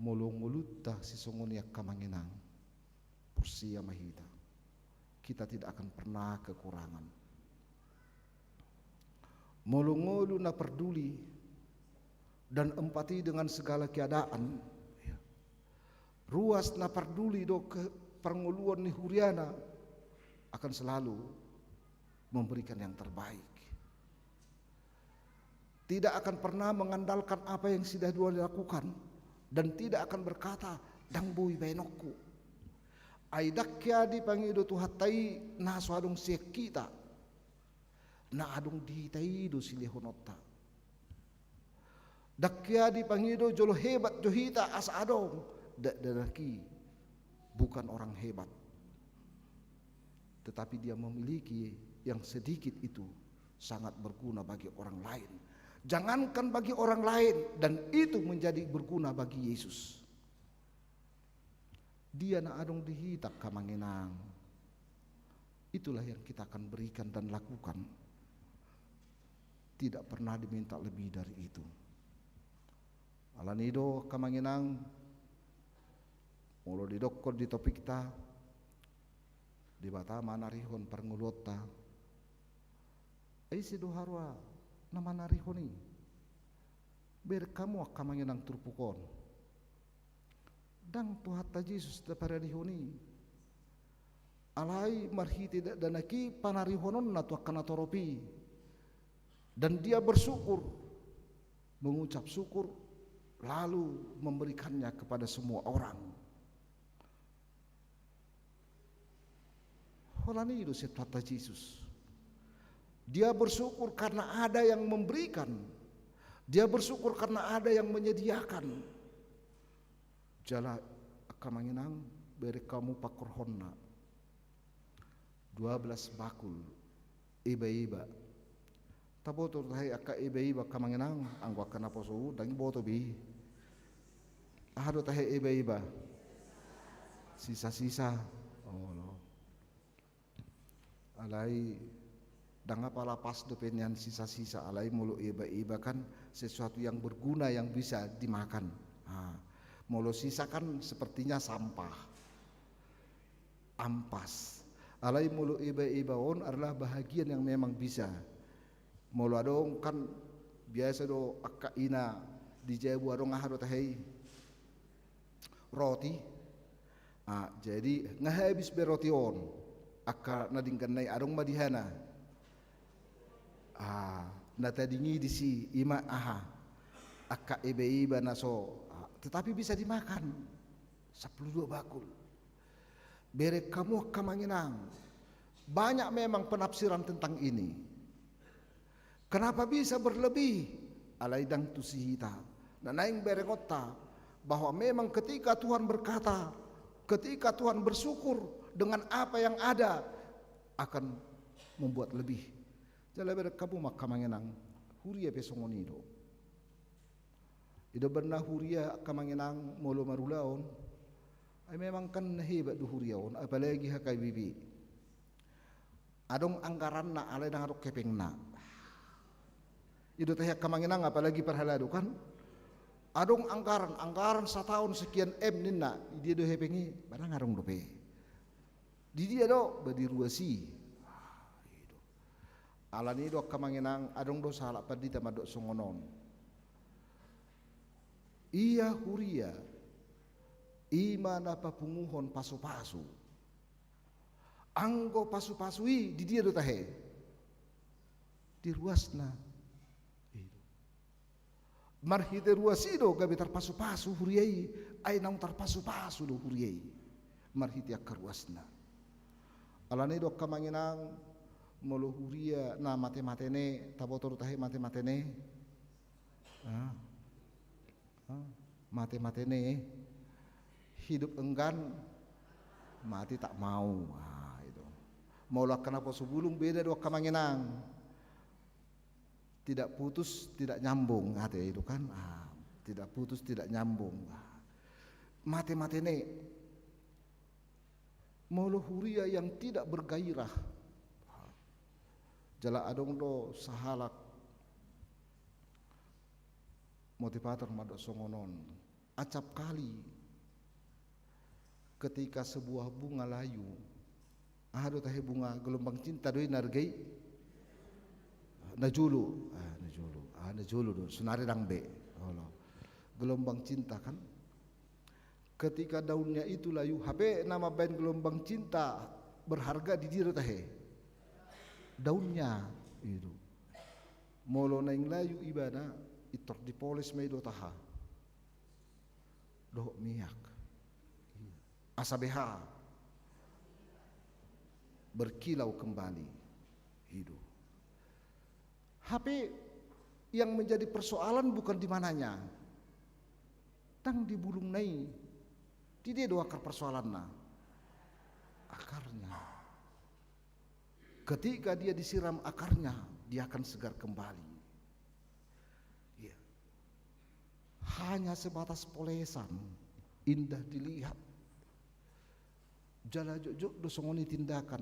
Molo ngolunta sisongon i angka amang inang, porsea ma hita. kita tidak akan pernah kekurangan. Molo ngolu na perduli dan empati dengan segala keadaan, ya, ruas na perduli do ke parngoluon ni huriana, akan selalu memberikan yang terbaik. Tidak akan pernah mengandalkan apa yang sudah dia lakukan, dan tidak akan berkata, "Ndang boi baenonku." Ai ndang hea dipangido Tuhanta i na so adong sian hita. Na adong di hita i do silehononta. Ndang hea dipangido jolo hebat do hita asa adong, dakdanak i bukan orang hebat. Tetapi dia memiliki yang sedikit itu sangat berguna bagi orang lain. Jangankan bagi orang lain, dan itu menjadi berguna bagi Yesus. Dia na adong di hita, angka amang inang, itulah yang kita akan berikan dan lakukan. Tidak pernah diminta lebih dari itu. Alani i do, angka amang inang, molo didokkon di topikta, Debata manarihon parngoluonta. Ai ise do haroa na manarihon i? Bereng hamu, angka amang inang, turpuk on. Ndang Tuhanta Jesus na panarihon i. Alai marhite dakdanak i panarihononna tu angka na torop i. Dan dia bersyukur, mengucap syukur, lalu memberikannya kepada semua orang. Holan i do sian Tuhanta Jesus. Dia bersyukur karena ada yang memberikan. Dia bersyukur karena ada yang menyediakan. Jala, angka amang inang, bereng hamu pangkorhonna. Dua belas bakul eba-eba. Taboto tahe angka eba-eba, angka amang inang, anggo angka naposo ndang diboto be. Aha do tahe eba-eba? Sisa-sisa. Olo. Alai ndang apala pas dope nian sisa-sisa, alai molo eba-eba kan sesuatu yang berguna yang bisa dimakan. Nah, molo sisa kan sepertinya sampah. Ampas. Alai molo eba-eba on adalah bahagian yang memang bisa. Molo adong kan biasa do angka ina di jabu adong, aha do tahe i? Roti. Ah, jadi nga habis be roti on. Angka na denggan na i adong ma di hana. Ah, na tading i disi, ima aha? Angka eba-eba na so, ah, tetapi bisa dimakan. Sampulu dua bakul. Bereng hamu, angka amang inang. Banyak memang penafsiran tentang ini. Kenapa bisa berlebih? Alai ndang tusi hita. Na naeng berengonta bahwa memang ketika Tuhan berkata, ketika Tuhan bersyukur dengan apa yang ada, akan membuat lebih. Jala bereng hamu ma, angka amang inang, huria pe songon i do. I do umbahen na huria, angka amang inang, molo marulaon, ai memang kan na hebat do huria on, apalagi H K B P. Adong anggaranna, alai ndang adong hepengna. I do tahe, angka amang inang, apalagi parhalado kan. Adong anggaran, anggaran sataon sekian M ninna, di dia do hepeng i? Ba ndang adong dope. Di dia do? Ba di ruas i. Ah, i do. Alani i do, angka amang inang, adong do sahalak pandita mandok songon on. Ia huria, i ma na papunguhon pasupasu. Anggo pasupasu i di dia do tahe? Di ruasna. I do. Marhite ruas i do gabe tarpasupasu huria i, ai naung tarpasupasu do huria i marhite angka ruasna. Alani i do, angka amang inang, molo huria na mate-mate ne, taboto do tahe mate-mate ne? Ah. Ah, mate-mate ne. Hidup enggan, mati tak mau. Ah, itu. Molo angka naposo bulung beda do, angka amang inang. Tidak putus, tidak nyambung, ate itu kan. Ah, tidak putus, tidak nyambung. Ah. Mate-mate ne. Molo huria yang tidak bergairah. Jala adong do sahalak motivator mandok songon on. Acap kali ketika sebuah bunga layu, Aha do tahe, bunga gelombang cinta do i na arga i? Na jolo. Ah, na jolo. Ah, na jolo do. Sonari ndang be. Olo. Gelombang cinta kan. Ketika daunnya itu layu, hape na mambaen gelombang cinta berharga di dia do tahe? Daunnya itu. Molo naeng layu ibana, pintor dipoles ma i dohot aha? Dohot minyak. Asa beha berkilau kembali. I do. Hape yang menjadi persoalan bukan di mananya. Ndang di bulungna i. Di dia do akar persoalanna. Akarnya. Ketika dia disiram akarnya, dia akan segar kembali. Iya. Hanya sebatas polesan, indah dilihat. Jala jotjot do songon i tindakan,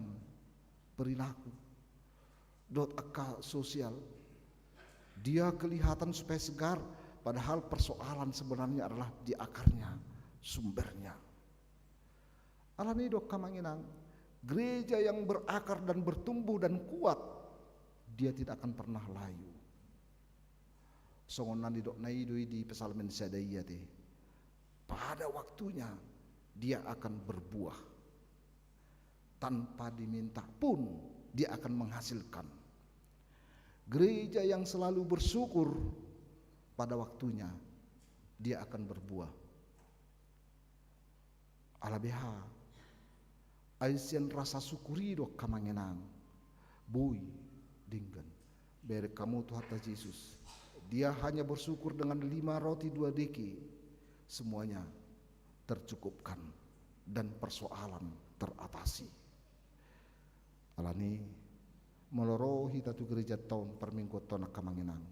perilaku, dohot angka sosial. Dia kelihatan supaya segar, padahal persoalan sebenarnya adalah di akarnya, sumbernya. Alani i do, angka amang inang, gereja yang berakar dan bertumbuh dan kuat, dia tidak akan pernah layu. Songon na nidokna i do i di Psalmen sada i ate. Pada waktunya dia akan berbuah. Tanpa diminta pun dia akan menghasilkan. Gereja yang selalu bersyukur, pada waktunya dia akan berbuah. Ala beha? Ai sian rasa syukur i do, angka amang inang, boi denggan. Bereng hamu Tuhanta Jesus. Dia hanya bersyukur dengan lima roti dua deki, semuanya tercukupkan dan persoalan teratasi. Alani, molo ro hita tu gerejanta on parmingguonta on, angka amang inang,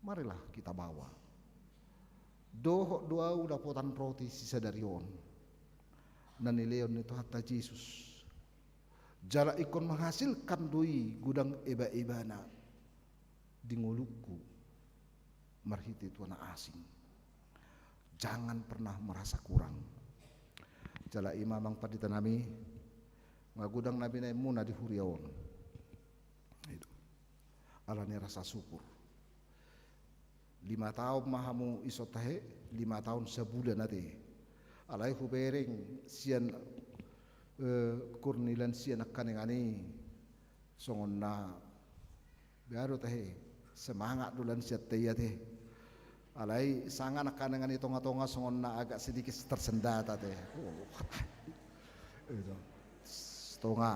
marilah kita bawa. Dohot do ahu dapotan roti sisadari on, na nilehon ni Tuhanta Jesus. Jala ingkon menghasilkan do i godang eba-ebana di ngolungku marhite tua na asing. Jangan pernah merasa kurang. Jala i ma, amang pandita nami, nga godang na binaenmuna di huria on. Itu. Alani rasa syukur. Lima taon ma hamu ison tahe, lima taon sabulan ate. Alai hubereng sian, eh, kur ni lansia nangkaningan i, songon na beha do tahe, semangat do lansianta i ate. Alai sanga nangkaningan i tonga-tonga songon na agak sedikit tersendat ate. Oh. Itu. Tonga.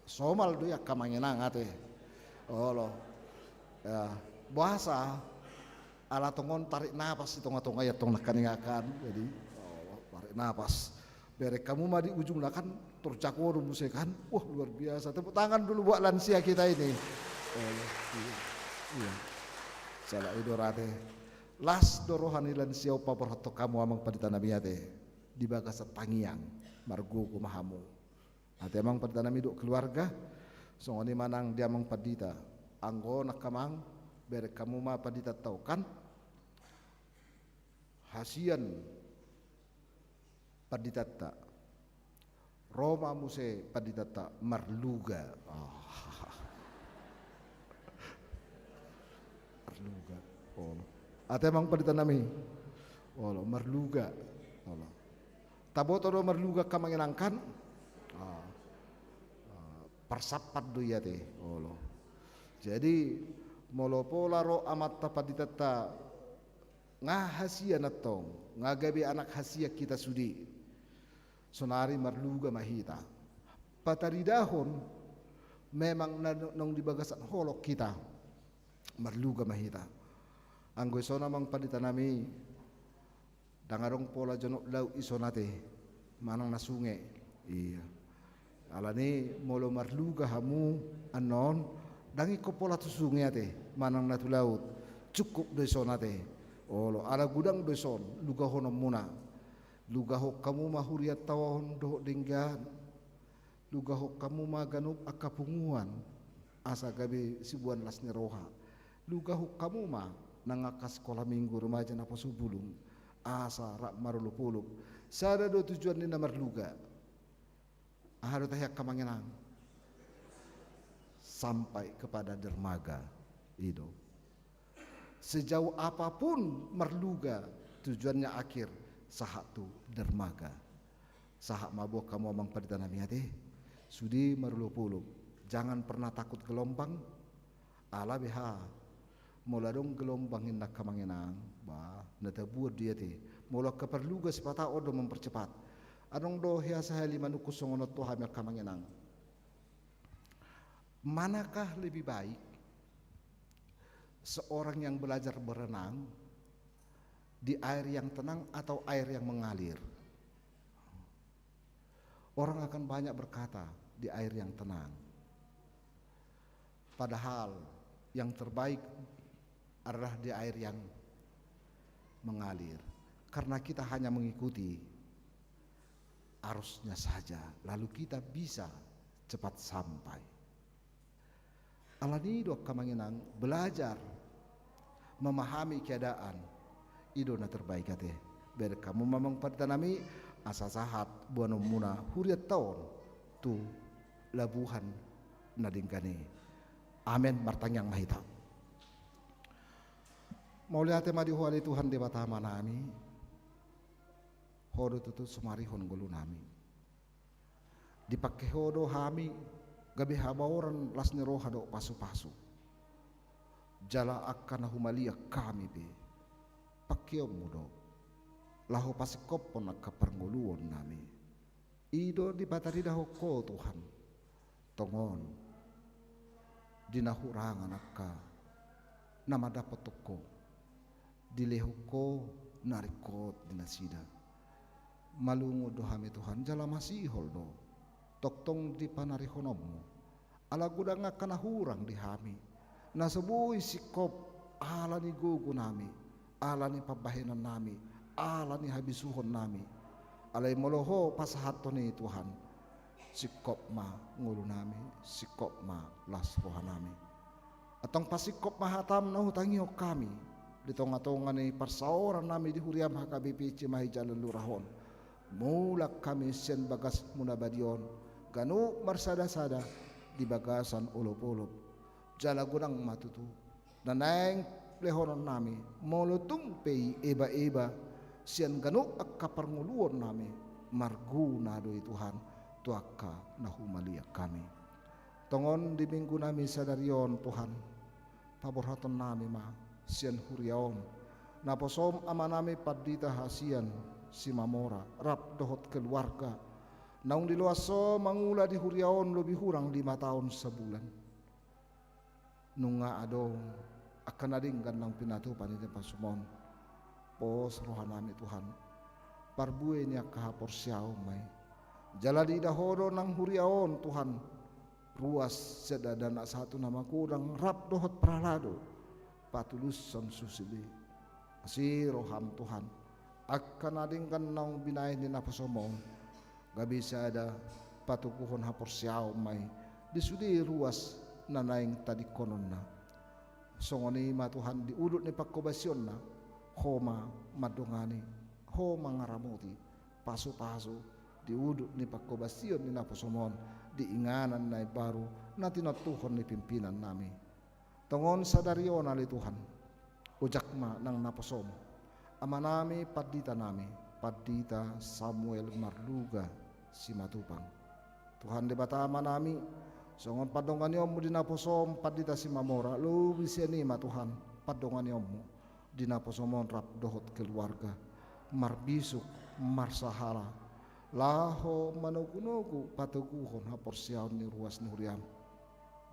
Somal do i, angka amang inang, ate. Olo. Ya, boasa? Ala tongon tarik napas di tonga-tonga i antong nangkaningan. Jadi, oh, tarik napas. Bereng hamu ma di ujungna kan, tor jago do muse kan. Wah, luar biasa. Tepuk tangan dulu buat lansia kita ini. Olo, iya. Iya. Sala i do ra ate. Las do roha ni lansia on paborhathon hamu, amang pandita nami, ate. Di bagasan tangiang, margogo ma hamu. Ate amang pandita nami dohot keluarga, songon i ma nang di amang pandita. Anggo nangkamang, bereng hamu ma panditanta on kan. Hasian panditanta. Ro ma muse panditanta marluga. Ah. Marluga. Olo. Ate amang pandita nami. Olo, marluga. Olo. Taboto do marluga, angka amang inang kan? Ah. Ah, parsampang do i ate. Olo. Jadi, molo pola ro amanta panditanta nga hasian antong, nga gabe anak hasian hita sude. Sonari marluga ma hita. Pataridahon memang na, naung di bagasan holong hita. Marluga ma hita. Anggo ison, amang pandita nami, ndang adong pola jonok laut ison ate, manang na sunge. Iya. Alani molo marluga hamu annon, ndang ingkon pola tu sunge ate, manang na tu laut. Cukup do ison ate. Olo, ala godang do ison lugahononmuna. Lugahon hamu ma hurianta on dohot denggan. Lugahon hamu ma ganup angka punguan, asa gabe siboan las ni roha. Lugahon hamu ma nang angka sikola minggu, remaja, naposo bulung, asa rap marolopolop. Sada do tujuan ni na marluga. Aha do tahe angka amang inang? Sampai kepada dermaga. I do. Sejauh apapun marluga, tujuannya akhir sahat tu dermaga. Sahat ma boan hamu amang pandita nami ate. Sude marolopolop, jangan pernah takut gelombang. Ala beha, molo adong gelombang inna angka amang inang, bah, na tabuat do i ate. Molo angka parluga sipata on do mempercepat. Adong do hea sahali manungkun songon on tu hami angka amang inang. Manakah lebih baik seorang yang belajar berenang di air yang tenang atau air yang mengalir? Orang akan banyak berkata, di air yang tenang. Padahal yang terbaik adalah di air yang mengalir. Karena kita hanya mengikuti arusnya saja, lalu kita bisa cepat sampai. Alani i do angka amang inang, belajar memahami keadaan, i do na terbaik ate. Bereng hamu ma amang pandita nami, asa sahat boanonmuna hurianta on tu labuhan na denggan i. Amen. Martangiang ma hita. Mauliate ma di Ho ale Tuhan Debata Ama nami. Ho do tutu sumarihon ngolu nami. Dipangke Ho do hami gabe habaoran las ni roha dohot pasupasu. Jala angka na humaliang hami pe pangkeonmu do, laho pasingkophon angka parngoluon nami. I do dipataridahon Ho Tuhan. Tongon di na hurangan angka na mandapothon Ho, dilehon Ho na ringkot di nasida. Malungun do hami Tuhan, jala masihol do tongtong di panarihononmu. Ala godang angka na hurang di hami, na so boi singkop ala ni gogo nami, ala ni pambahenan nami, ala ni habisuhon nami. Alai molo Ho pasahathon i Tuhan, singkop ma ngolu nami, singkop ma las roha nami. Antong pasingkop ma hatam na hutangihon hami di tongatonga ni parsaoran nami di huriam H K B P Cimahi Jalan Lurah on. Mulak hami sian bagasmu na badia on, ganup marsadasada di bagasan olopolop. Jala godang ma tutu na naeng lehonon nami, molo tung pe i ebaeba sian ganup angka parngoluon nami, marguna do i Tuhan tu angka na humaliang hami. Tongon di minggu nami sadari on Tuhan, paborhaton nami ma sian huria on naposom ama nami Pandita Hasian Simamora rap dohot keluarga, naung diloas Ho mangula di huria on lobi hurang lima taon sabulan. Nunga adong angka na denggan naung pinatupa ni naposom on. Pos roha nami Tuhan, parbue ni angka haporseaon ma i. Jala diida Ho do nang huria on Tuhan, ruas sian dakdanak sahat tu na magodang rap dohot parhalado, patulushon sude. Asi roham Tuhan, angka na denggan naung binahen ni naposom on, gabe sada patoguhon haporseaon ma i di sude ruas na naeng tadingkononna. Songon i ma Tuhan di udut ni panghobasionna, Ho ma mandongani, Ho mangaramoti, pasupasu di udut ni panghobasion ni naposom on di inganan na imbaru na tinontuhon ni pimpinan nami. Tongon sadari on ale Tuhan, ojak ma nang naposom ama nami Pandita nami, Pandita Samuel Marluga Simatupang. Tuhan Debata ama nami, songon pandonganionmu di naposom Pandita Simamora, lobi sian i ma Tuhan pandonganionmu di naposom on rap dohot keluarga, marbisuk, marsahala, laho manogunogu patoguhon haporseaon ni ruas ni huriam.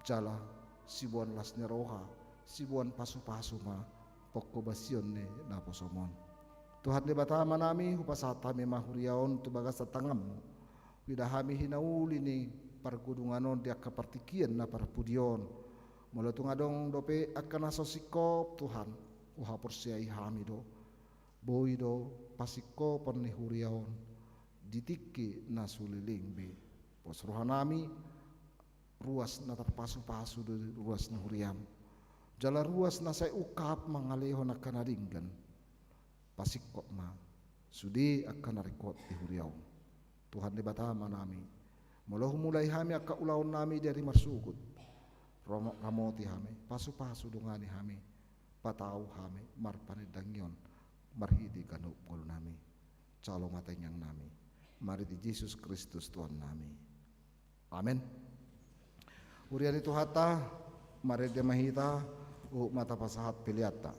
Jala siboan las ni roha, siboan pasupasu ma panghobasion ni naposom on. Tuhan Debata ama nami, hupasahat hami ma huria on tu bagasan tanganmu. Huida hami hinauli ni pargodungan on di angka partingkian na parpudi on. Molo tung adong dope angka na so singkop Tuhan, huhaporseai hami do, boi do pasingkopon ni huria on di tingki na suleleng be. Pos roha nami, ruas na tarpasupasu do ruas ni huriam. Jala ruas na sai ungkap mangalehon angka na denggan. Pasingkop ma sude angka na ringkot di huria on. Tuhan Debata ama nami, Molo humulai hami angka ulaonnami di ari marsogot, ram-, ramoti hami, pasupasu, dongani hami, patau hami marpanindangion marhite ganup ngolunami. Jalo ma tangiangnami marhite Jesus Kristus Tuhannami. Amen. Huria ni Tuhanta, marende ma hita, huhut ma tapasahat peleanta.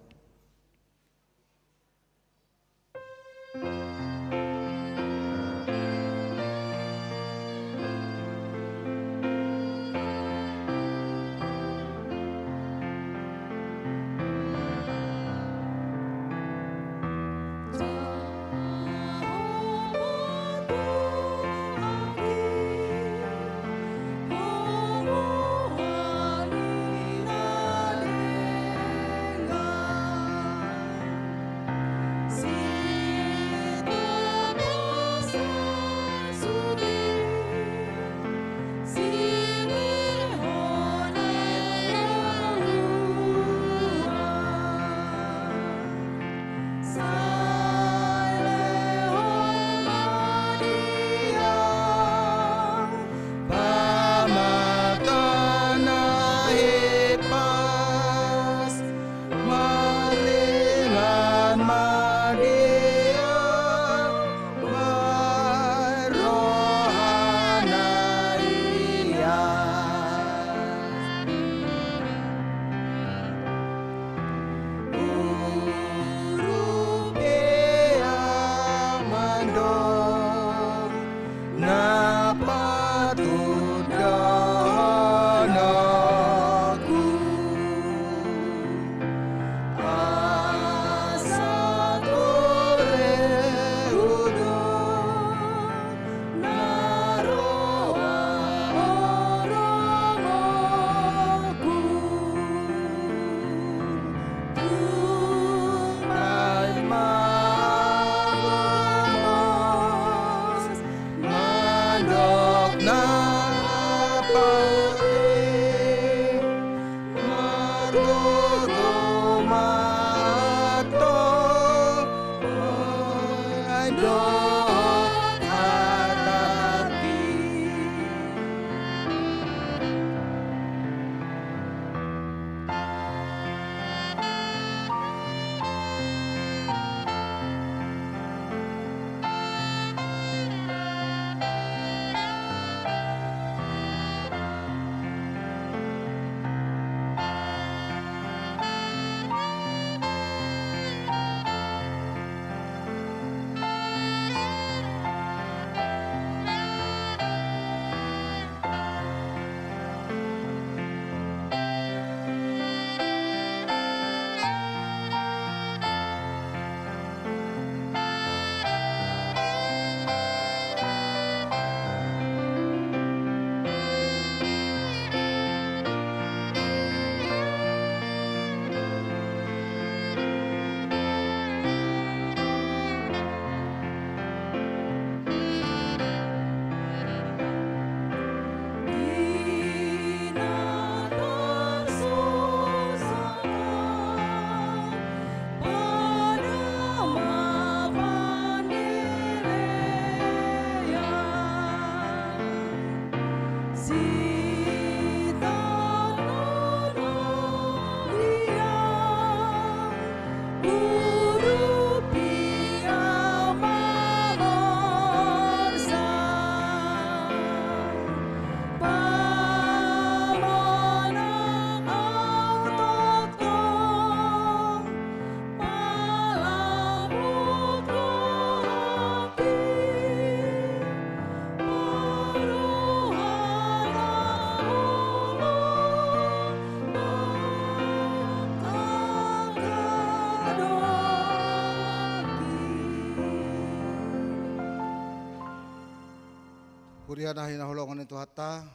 Huria na hinaholongan ni Tuhanta,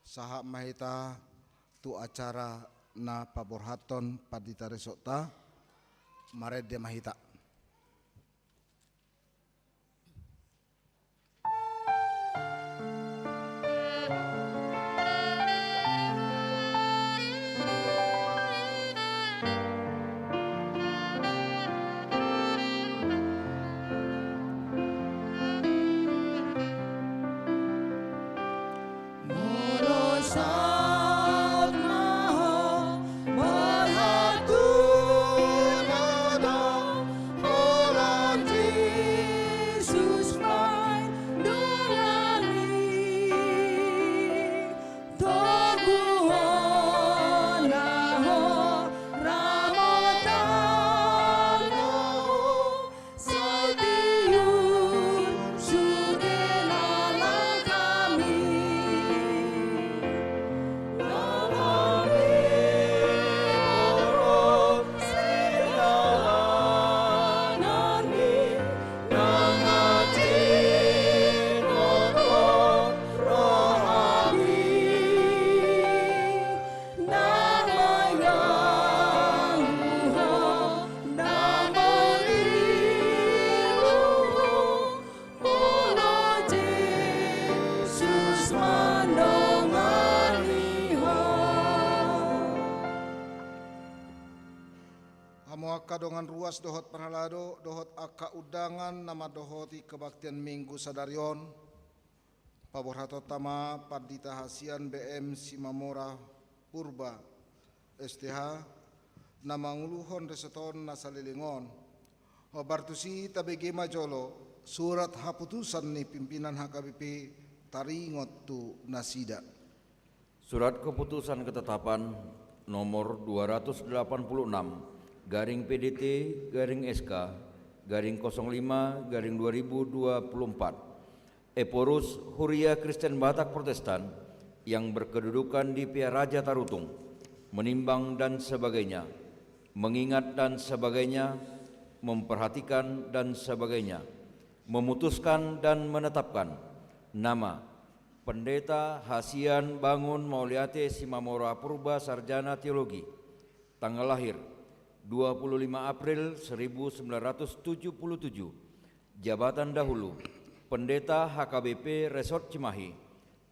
sahat ma hita tu acara na paborhathon pandita resokta, marende ma hita. Angka dongan ruas dohot parhalado, dohot angka undangan na mandohoti kebaktian Minggu sadari on, paborhatonta ma Pandita Hasian B M Simamora Purba, S T H, na manguluhon resort on na saleleng on. Hombar tusi tabege ma jolo surat haputusan ni pimpinan H K B P taringot tu nasida. Surat Keputusan Ketetapan nomor dua ratus delapan puluh enam garing P D T garing S K garing kosong lima garing dua ribu dua puluh empat. Ephorus, Huria Kristen Batak Protestan yang berkedudukan di Pearaja Tarutung, menimbang dan sebagainya, mengingat dan sebagainya, memperhatikan dan sebagainya, memutuskan dan menetapkan nama Pendeta Hasian Bangun Mauliate Simamora Purba, Sarjana Teologi, tanggal lahir dua puluh lima April seribu sembilan ratus tujuh puluh tujuh, jabatan dahulu Pendeta H K B P Resort Cimahi,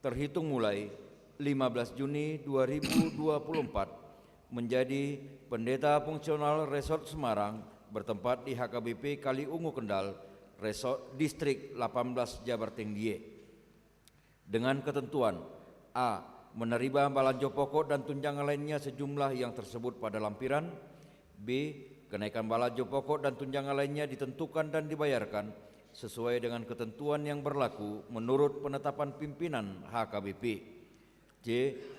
terhitung mulai lima belas Juni dua ribu dua puluh empat, menjadi Pendeta Fungsional Resort Semarang, bertempat di H K B P Kaliungu Kendal, Resort Distrik delapan belas Jabar Tinggi. Dengan ketentuan: A, menerima balanjo pokok dan tunjangan lainnya sejumlah yang tersebut pada lampiran. B, kenaikan balanjo pokok dan tunjangan lainnya ditentukan dan dibayarkan sesuai dengan ketentuan yang berlaku menurut penetapan pimpinan H K B P. C,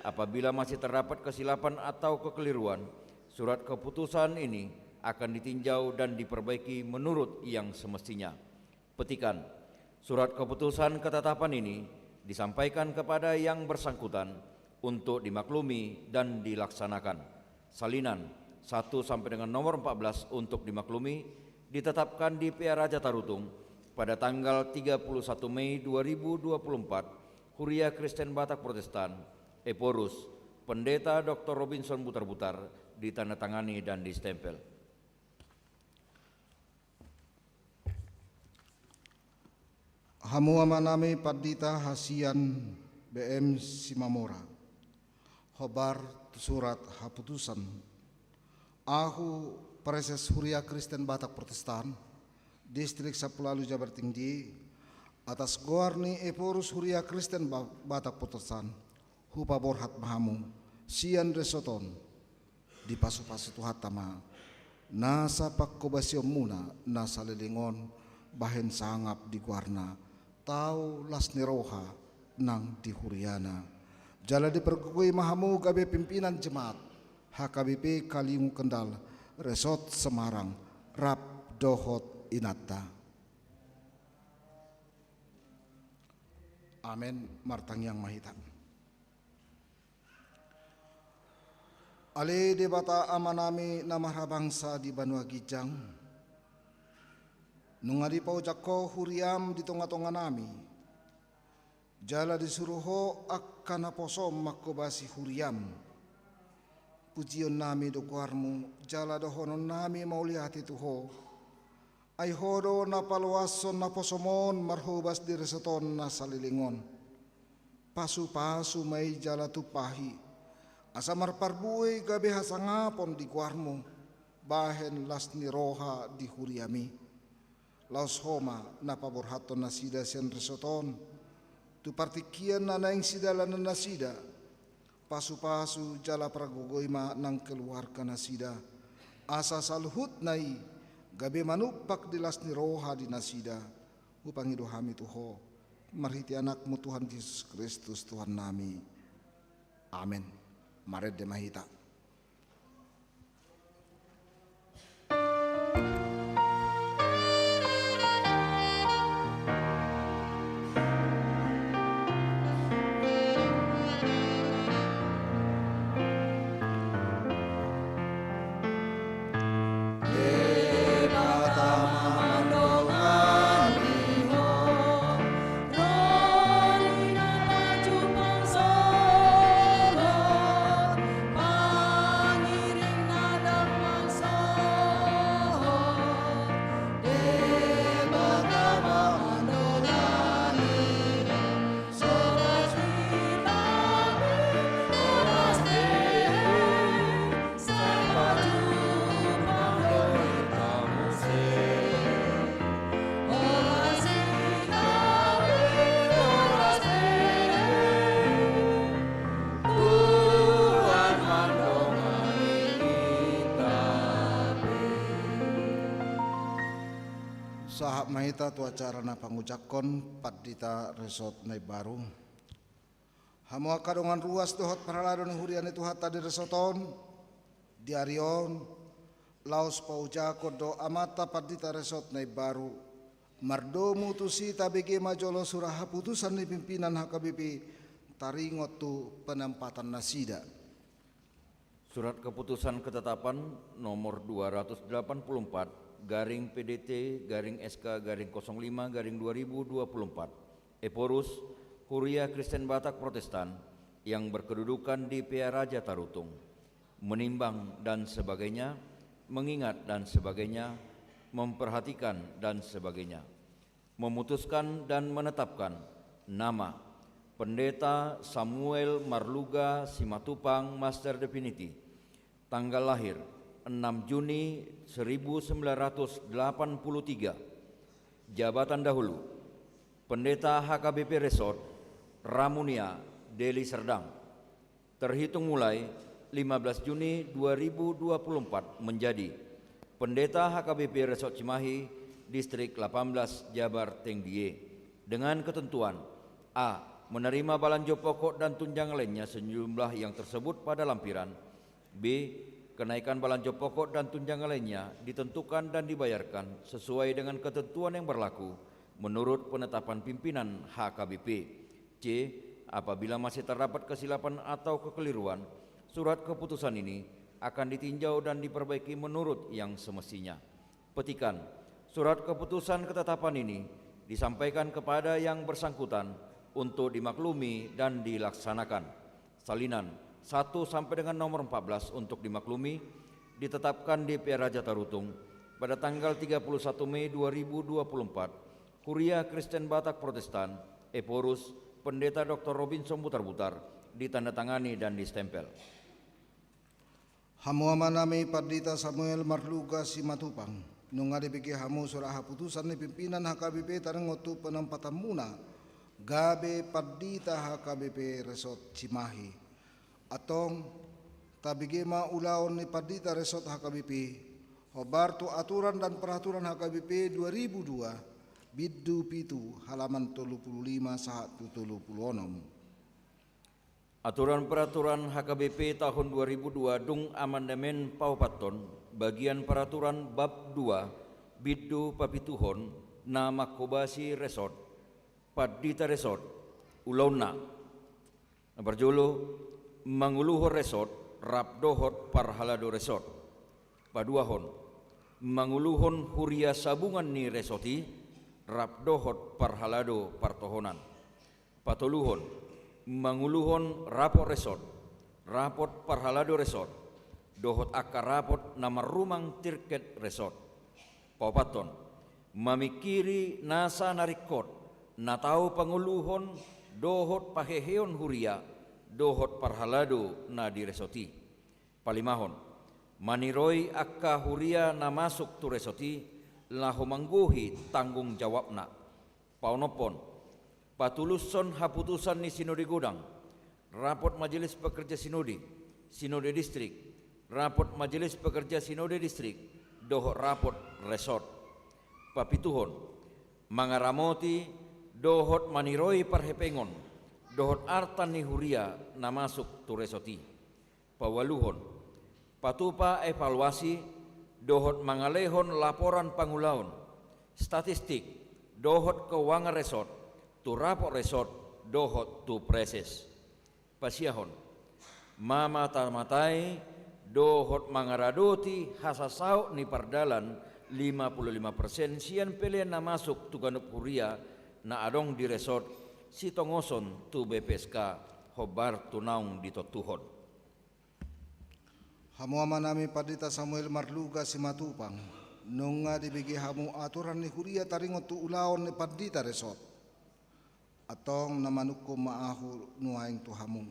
apabila masih terdapat kesilapan atau kekeliruan, surat keputusan ini akan ditinjau dan diperbaiki menurut yang semestinya. Petikan: surat keputusan ketetapan ini disampaikan kepada yang bersangkutan untuk dimaklumi dan dilaksanakan. Salinan satu sampai dengan nomor empat belas untuk dimaklumi, ditetapkan di Pearaja Tarutung pada tanggal tiga puluh satu Mei dua ribu dua puluh empat, Huria Kristen Batak Protestan, Ephorus, Pendeta Doktor Robinson Butarbutar, ditandatangani dan distempel. Hamu amanami Pandita Hasian B M Simamora, hombar tu surat haputusan. Ahu, Praeses Huria Kristen Batak Protestan, Distrik Sampulu Ualu Jabar Tinggi, atas goar ni Ephorus Huria Kristen Ba-, Batak Protestan, hupaborhat ma hamu sian resort on. Dipasupasu Tuhanta ma nasa panghobasionmuna na saleleng on bahen sangap di goarna, tau las ni roha nang di huriana. Jala dipargogoi ma hamu gabe pimpinan jemaat H K B P Kaliungu Kendal, Resort Semarang, rap dohot inanta. Amen. Martangiang ma hita. Ale Debata Amanami na marhabangsa di banua ginjang, nunga dipaojak Ho huriam di tongatonganami, jala disuru Ho angka naposom manghobasi huriam. Pujionnami do goarmu, jala dohononnami mauliate tu Ho. Ai Ho do na paloashon naposom on marhobas di resort on na saleleng on. Pasupasu ma i jala tumpahi, asa marparbue gabe hasangapon di goarmu, bahen las ni roha di huriami. Laos Ho ma na paborhathon nasida sian resort on tu partingkian na naeng sidalanan nasida. Pasupasu jala pargogoi ma nang keluarga nasida, asa saluhutna i gabe manumpak di las ni roha di nasida. Hupangido hami tu Ho marhite Anakmu Tuhan Jesus Kristus Tuhannami. Amen. Marende ma hita. Sahat ma hita tu acara na pangujakkon pandita resort na imbaru. Hamu angka dongan ruas dohot parhalado ni huria ni Tuhanta di resort on, di ari on, laos paujakkon do amanta pandita resort na imbaru. Mardomu tusi tabege ma jolo surat haputusan ni pimpinan H K B P taringot tu penempatan nasida. Surat keputusan ketetapan nomor dua ratus delapan puluh empat garing P D T garing S K garing kosong lima garing dua ribu dua puluh empat. Ephorus, Huria Kristen Batak Protestan yang berkedudukan di Pearaja Tarutung, menimbang dan sebagainya, mengingat dan sebagainya, memperhatikan dan sebagainya, memutuskan dan menetapkan nama Pendeta Samuel Marluga Simatupang, Master Divinity, tanggal lahir enam Juni seribu sembilan ratus delapan puluh tiga. Jabatan dahulu: Pendeta H K B P Resort, Ramunia, Deli Serdang. Terhitung mulai lima belas Juni dua ribu dua puluh empat menjadi Pendeta H K B P Resort Cimahi, Distrik delapan belas Jabar Tengdie, dengan ketentuan: A. Menerima balanjo pokok dan tunjangan lainnya sejumlah yang tersebut pada lampiran. B. Kenaikan balanjo pokok dan tunjangan lainnya ditentukan dan dibayarkan sesuai dengan ketentuan yang berlaku menurut penetapan pimpinan H K B P. C. Apabila masih terdapat kesilapan atau kekeliruan, surat keputusan ini akan ditinjau dan diperbaiki menurut yang semestinya. Petikan: surat keputusan ketetapan ini disampaikan kepada yang bersangkutan untuk dimaklumi dan dilaksanakan. Salinan satu sampai dengan nomor empat belas untuk dimaklumi, ditetapkan di Pearaja Tarutung pada tanggal tiga puluh satu Mei dua ribu dua puluh empat, Huria Kristen Batak Protestan, Ephorus, Pendeta Doktor Robinson Butarbutar, ditandatangani dan distempel. Hamu amanami Pandita Samuel Marluga Simatupang, nunga dibege hamu surat haputusan ni pimpinan H K B P taringot tu penempatanmuna gabe Pandita H K B P Resort Cimahi. Antong, tabege ma ulaon ni Pandita Resort H K B P, hombar tu aturan dan peraturan H K B P dua ribu dua, bindu pitu, halaman tolu puluh lima sahat tu tolu puluh onom. Aturan peraturan H K B P tahun dua ribu dua dung amandemen paopathon, bagian peraturan bab dua, bindu papituhon, na manghobasi resort. Pandita resort, ulaonna: Na parjolo, manguluhon resort rap dohot parhalado resort. Paduahon, manguluhon huria sabungan ni resort i rap dohot parhalado partohonan. Patoluhon, manguluhon rapot resort, rapot parhalado resort, dohot angka rapot na marrumang tirket resort. Paopathon, mamingkiri nasa na ringkot na tau panguluhon dohot paheheon huria dohot parhalado na di resort i. Palimahon, maniroi angka huria na masuk tu resort i laho manggohi tanggung jawabna. Paonomhon, patulushon haputusan ni sinode godang, rapot majelis pekerja sinode, sinode distrik, rapot majelis pekerja sinode distrik, dohot rapot resort. Papituhon, mangaramoti dohot maniroi parhepengon dohot arta ni huria na masuk tu resort i. Paualuhon, patupa evaluasi dohot mangalehon laporan pangulaon, statistik dohot keuangan resort tu rapot resort dohot tu preses. Pasiahon, mamata-matai dohot mangaradoti hasasaut ni pardalan lima puluh lima persen sian pelean na masuk tu ganup huria na adong di resort, sitongoson tu B P S K hombar tu naung ditontuhon. Hamu amanami Pandita Samuel Marluga Simatupang, nunga dibege hamu aturan ni huria taringot tu ulaon ni pandita resort. Antong na manungkun ma ahu nuaeng tu hamu.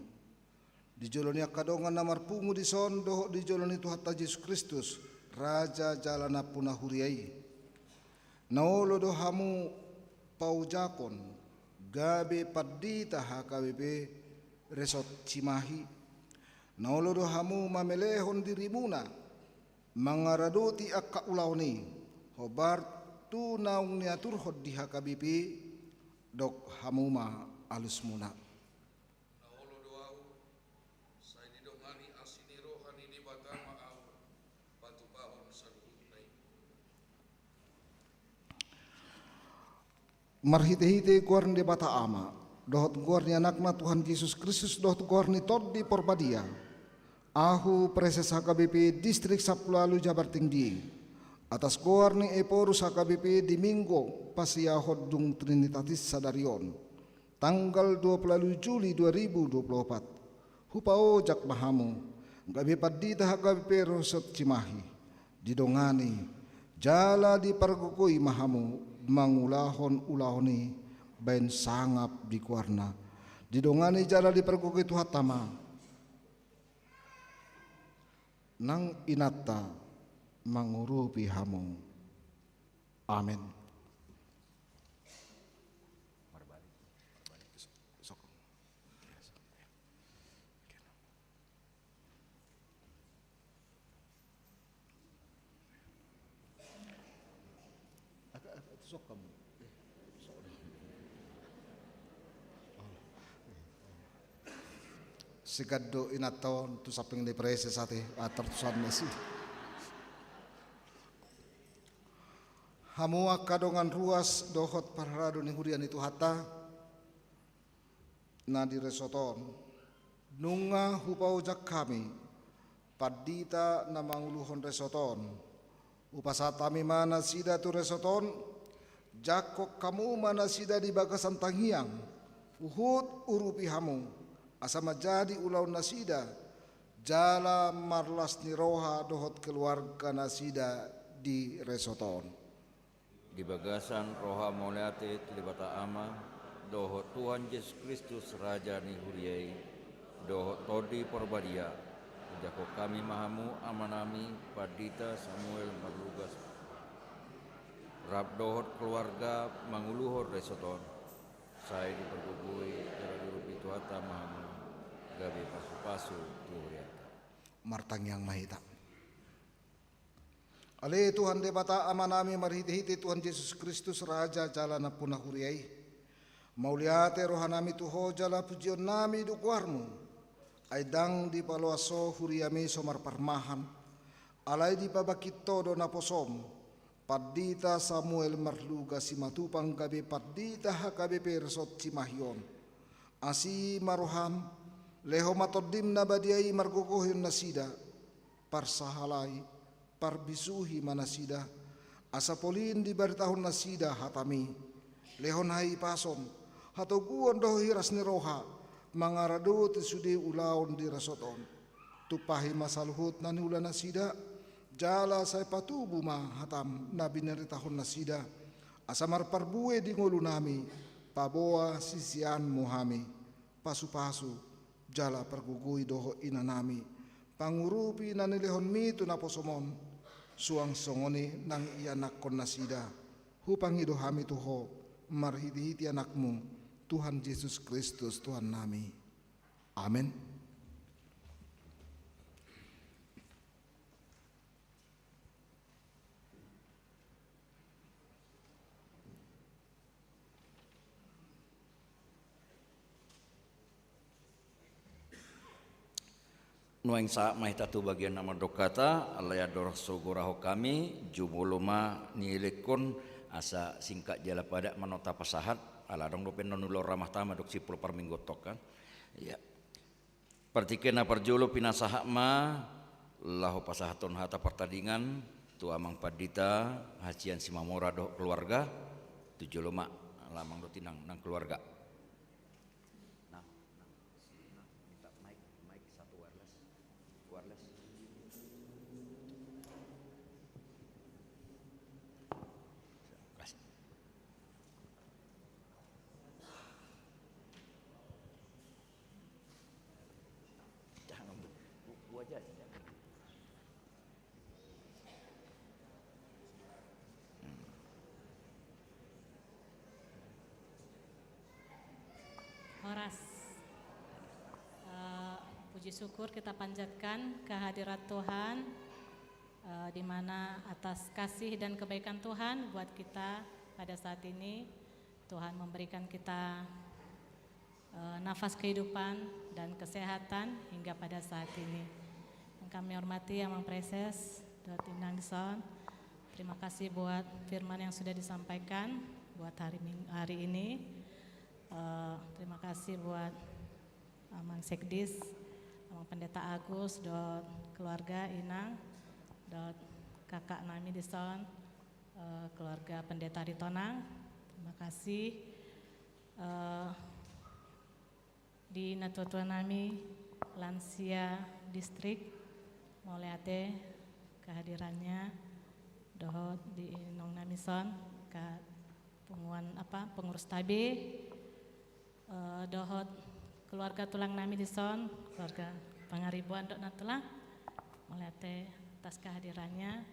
Di jolo ni angka dongan na marpungu dison dohot di jolo ni Tuhanta Jesus Kristus, Raja jala Nampuna huria i, na olo do hamu paojakon gabe pandita H K B P Resort Cimahi. Na olo do hamu mamelehon dirimuna mangaradoti angka ulaon i, hombar tu naung niaturhon di H K B P, dok hamu ma alusmuna. Na olo do ahu, sai didongani asi ni roha ni Debata ma ahu, patupahon saluhutna i. Marhitehite goar ni Debata Ama, dohot goar ni Anakna Tuhan Jesus Kristus, dohot goar ni Tondi Porbadia, ahu Praeses H K B P Distrik Sampulu Ualu Jabar Tinggi, atas goar ni Ephorus H K B P di Minggu pasiahon dung Trinitatis sadari on, tanggal dua pulu ualu Juli dua ribu dua pulu opat, hupaojak ma hamu gabe pandita H K B P Resort Cimahi, didongani jala dipargogoi ma hamu mangulahon ulaon i baen sangap di goarna, didongani jala dipargogoi Tuhanta ma nang inanta mangurupi hamu. Amen. Sigado inanta on tu samping ni Praeses ate, atar tu sana si. Hamu angka dongan ruas dohot parhalado ni huria ni Tuhanta na di resort on, nunga hupaojak hami pandita na manguluhon resort on. Hupasahat hami ma nasida tu resort on, jangkon hamu ma nasida di bagasan tangiang, huhut urupi hamu, asa manjadi ulaon nasida jala marlas ni roha dohot keluarga nasida di resort on. Di bagasan roha mauliate tu Debata Ama, dohot Tuhan Jesus Kristus Raja ni huria i, dohot Tondi Porbadia, hujangkon hami ma hamu amanami Pandita Samuel Marlugas, rap dohot keluarga manguluhon resort on, sai dipargogoi jala diurupi Tuhanta ma hamu gabe pasupasu tu hurianta. Martangiang ma hita. Ale Tuhan Debata Amanami, marhitehite Tuhan Jesus Kristus, Raja jala Nampuna huria i, mauliate rohanami tu Ho jala pujionnami di goarMu. Ai ndang dipaloas Ho huriaMi so marparmahan, alai dipabangkit Ho do naposoM, Pandita Samuel Marlugas Simatupang gabe pandita H K B P Resort Cimahi on. Asi ma rohaM, lehon ma TondiM na badia i margogohon nasida, parsahalai, parbisuhi ma nasida, asa polin dibaritahon nasida hataMi. Lehon hahipason, hatoguon dohot hiras ni roha, mangaradoti sude ulaon di resort on. Tumpahi ma saluhut na niula nasida, jala sai patubu ma hataM na binaritahon nasida, asa marparbue di ngolunami, paboa siseanMu hami. Pasupasu, jala pargogoi dohot inanami, pangurupi na nilehonMi tu naposoM on, suang songon i nang ianakhon nasida, hupangido hami tu Ho, marhitehite AnakMu, Tuhan Jesus Kristus Tuhannami. Amen. Nuaeng sahat ma hita tu bagian na mandok hata, alai andorang so gorahon hami, jumolo ma nielekhon, asa singkat jala padat ma na tapasahat, ala adong dope na niula on ramah tamah dohot simpul parminggu on kan. Ia. Partingkian na parjolo pinasahat ma laho pasahathon hata partadingan tu Amang Pandita Hasian Simamora dohot keluarga, tu jolo ma, lamang do tinang nang keluarga. Nang, nang, nang, minta mic, mic satu wireless, wireless. Kasih. Jangan bu-, bu-, buat aja. Horas. Eh, puji syukur kita panjatkan kehadirat Tuhan. Eh, di mana atas kasih dan kebaikan Tuhan buat kita pada saat ini, Tuhan memberikan kita, eh, nafas kehidupan dan kesehatan hingga pada saat ini. Yang kami hormati Amang Praeses dohot Inang dison, terima kasih buat firman yang sudah disampaikan buat hari Ming-, hari ini. Eh, terima kasih buat Amang Sekdis, Amang Pendeta Agus, dohot keluarga Inang, dohot kakak nami dison, eh, keluarga Pendeta Aritonang. Terima kasih. Eh, di natua-tua nami, lansia distrik, mauliate kehadirannya, dohot di inong nami son, ka punguan apa, pengurus tabe, eh, dohot keluarga tulang nami dison, keluarga Pangaribuan dohot nantulang, mauliate atas kehadirannya,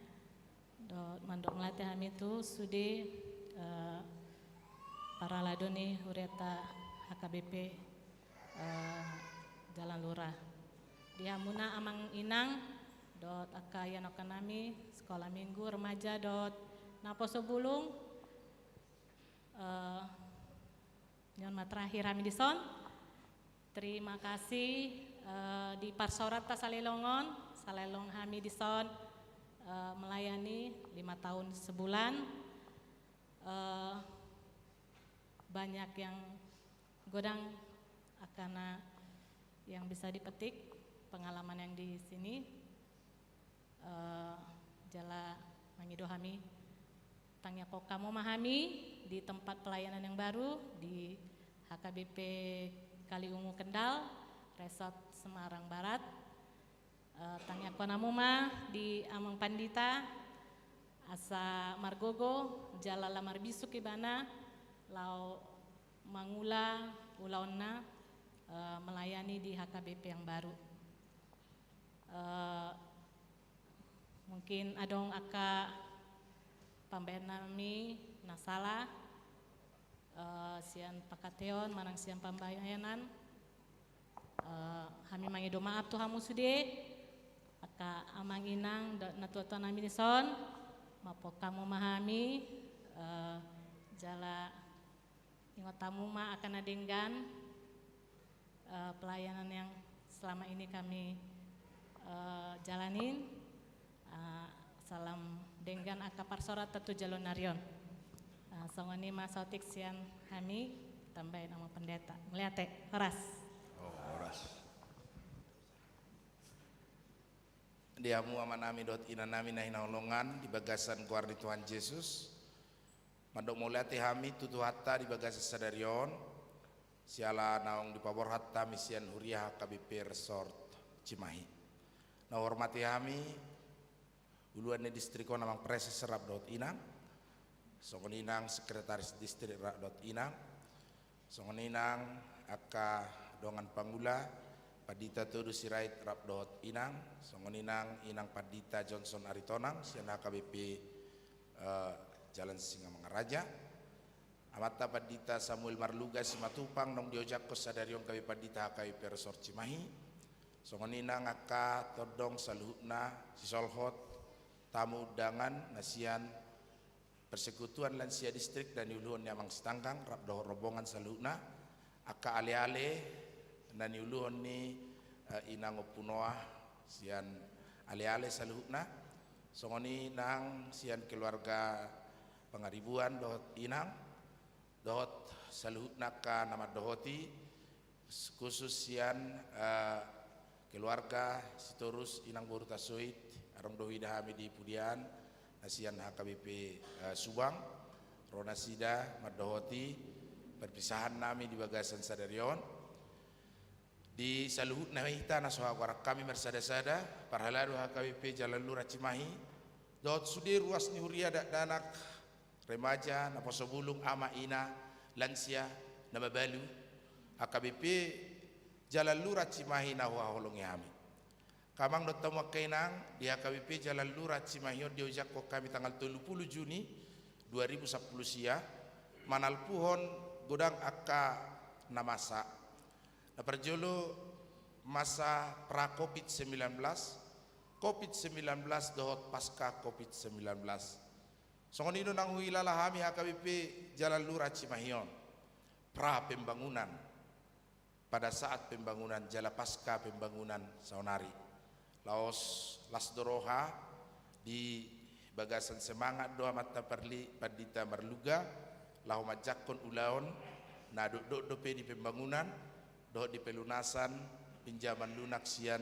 dohot mandok mauliate hami tu sude, eh, parhalado ni huriata H K B P, eh, Jalan Lurah. Di hamuna amang inang, dohot angka ianakhon nami, sekolah minggu, remaja, dohot naposo bulung, eh, nion ma terakhir hami dison. Terima kasih, eh, di parsaoranta salelong on, salelong hami dison, eh, melayani lima tahun sebulan. Eh, banyak yang godang angka na yang bisa dipetik pengalaman yang di sini. Eh, jala mangido hami, tangiangkon hamu ma hami di tempat pelayanan yang baru di H K B P Kaliungu Kendal, Resort Semarang Barat. Eh, tangiangkon hamu ma di Amang Pandita, asa margogo jala lam marbisuk ibana laho mangula ulaonna, eh, melayani di H K B P yang baru. Eh, mungkin adong angka pambahenan nami na sala, eh, sian pangkataion manang sian pambahenan. Eh, hami mangido maaf tu hamu sude, angka amang inang dohot natua-tua nami dison, maaphon hamu ma hami, eh, jala ingot hamu ma angka na denggan, eh, pelayanan yang selama ini kami, eh, jalanin. Eh, salam denggan angka parsaoranta tu joloan ni ari on. Eh, songon i ma saotik sian hami, tambahen Amang Pendeta. Mauliate, horas. Oh, horas. Di hamu ama nami dohot ina nami na hinaholongan di bagasan goar ni Tuhan Jesus, mandok mauliate hami tu Tuhanta di bagasan sadari on, siala naung dipaborhat hami sian huria H K B P Resort Cimahi. Na huhormati hami uluan ni distrik on, Amang Praeses rap dohot inang, songon i nang sekretaris distrik rap dohot inang, songon i nang angka dongan pangula, Pandita Todus Sirait rap dohot inang, songon i nang inang Pandita Johnson Aritonang sian H K B P, eh, Jalan Singamangaraja. Amanta Pandita Samuel Marluga Simatupang naung diojakhon sadari on gabe Pandita H K B P Resort Cimahi. Songon i nang angka tondong saluhutna, sisolhot, tamu undangan na sian Persekutuan Lansia Distrik na niuluhon ni Amang Sitanggang rap dohot rombongan saluhutna, angka aleale na niuluhon ni, eh, Inang Ompu Noah sian aleale saluhutna, songon i nang sian keluarga Pangaribuan dohot inang, dohot saluhutna angka na mandohoti, khusus sian, eh, keluarga Sitorus, inang boru Tasoit, adong do huida hami di pudian, na sian H K B P, eh, Subang, ro nasida mandohoti perpisahan nami di bagasan sadari on. Di saluhutna hita na so hagoaran hami marsada-sada, parhalado H K B P Jalan Lurah Cimahi, dohot sude ruas ni huria, dakdanak, remaja, naposo bulung, ama, ina, lansia, na mabalu, H K B P Jalan Lurah Cimahi na huhaholongi hami. Angka amang dohot hamu angka inang, di H K B P Jalan Lurah Cimahi on diojakhon hami tanggal tolu pulu Juni dua ribu sampulu sia, manalpuhon godang angka na masa. Na parjolo masa pra-covid sembilan belas, Covid sembilan belas dohot pasca Covid sembilan belas. Songon i do nang huhilala hami H K B P Jalan Lurah Cimahi on, pra pembangunan, pada saat pembangunan jala pasca pembangunan saonari. Laos las do roha, di bagasan semangat do amanta parli-, pandita marluga, laho manjangkon ulaon na dokdok dope di pembangunan dohot di pelunasan pinjaman lunak sian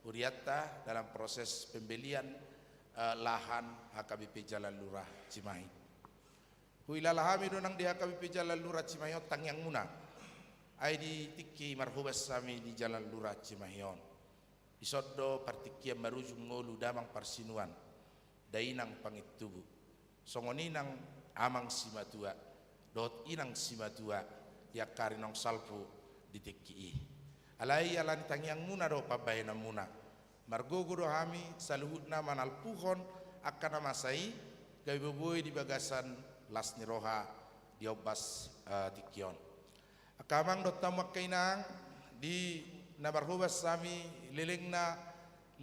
hurianta dalam proses pembelian, eh, lahan H K B P Jalan Lurah Cimahi. Huhilala hami do nang di H K B P Jalan Lurah Cimahi on tangiangmuna. Ai di tingki marhobas hami di Jalan Lurah Cimahi on, dison do partingkian marujung ngolu damang parsinuan, dainang pangintubu. Songon i nang amang simatua dohot inang simatua di angka ari naung salpu di tingki i. Alai ala ni tangiangmuna do pambahenanmuna, margogo do hami saluhutna manalpuhon angka na masa i, gabe boi di bagasan las ni roha di ombas, eh, tingki on. Angka amang dohot hamu angka inang, di na marhobas hami lelengna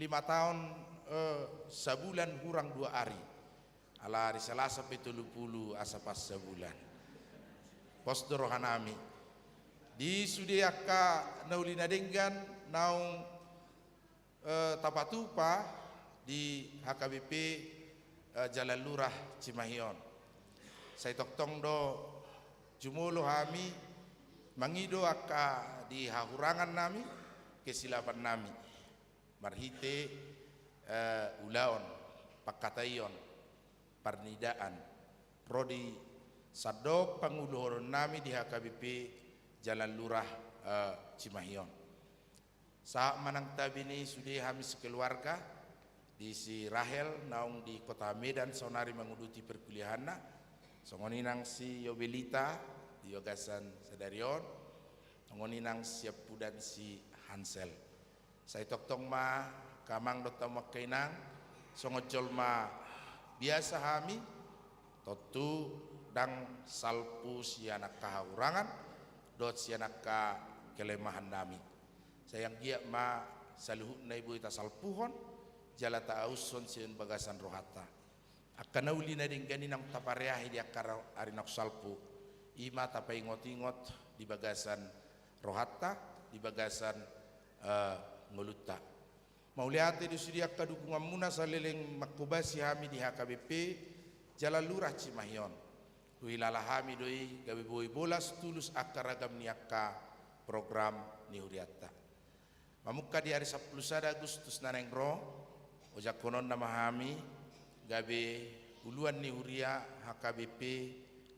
lima taon, eh, sabulan hurang dua ari. Ala ari Salasa pe tolu pulu asa pas sabulan. Pos do rohanami. Di sude angka na uli na denggan naung, eh, tapatupa di H K B P, eh, Jalan Lurah Cimahi on. Sai tongtong do jumolo hami mangido angka di hahurangannami, kesilapannami. Marhite, eh, ulaon, pangkataion, parnidaan, ro di sandok panguluhononnami di H K B P Jalan Lurah, eh, Cimahi on. Sahat ma nang tabi ni sude hami sekeluarga, di si Rahel naung di kota Medan saonari manguduti perkuliahanna, songon i nang si Yobelita di bagasan sadari on, songon i nang siampudan si Hansel. Sai tongtong ma angka amang dohot hamu angka inang, songon jolma biasa hami, tontu ndang salpu sian angka hahurangan dohot sian angka kelemahannami. Sai anggiat ma saluhutna i boi tasalpuhon jala taaushon sian bagasan rohanta. Angka na uli na denggan i naung tapareahi di angka ra-, ari naung salpu, i ma tapaingotingot di bagasan rohanta, di bagasan, eh, ngolunta. Mauliate do sude angka dukunganmuna saleleng manghobasi hami di H K B P Jalan Lurah Cimahi on. Huhilala hami do i gabe boi bolas tulus angka ragam ni angka program ni hurianta. Mamungka di ari sampulu sada Agustus na naeng ro, ojakhononna ma hami gabe uluan ni huria H K B P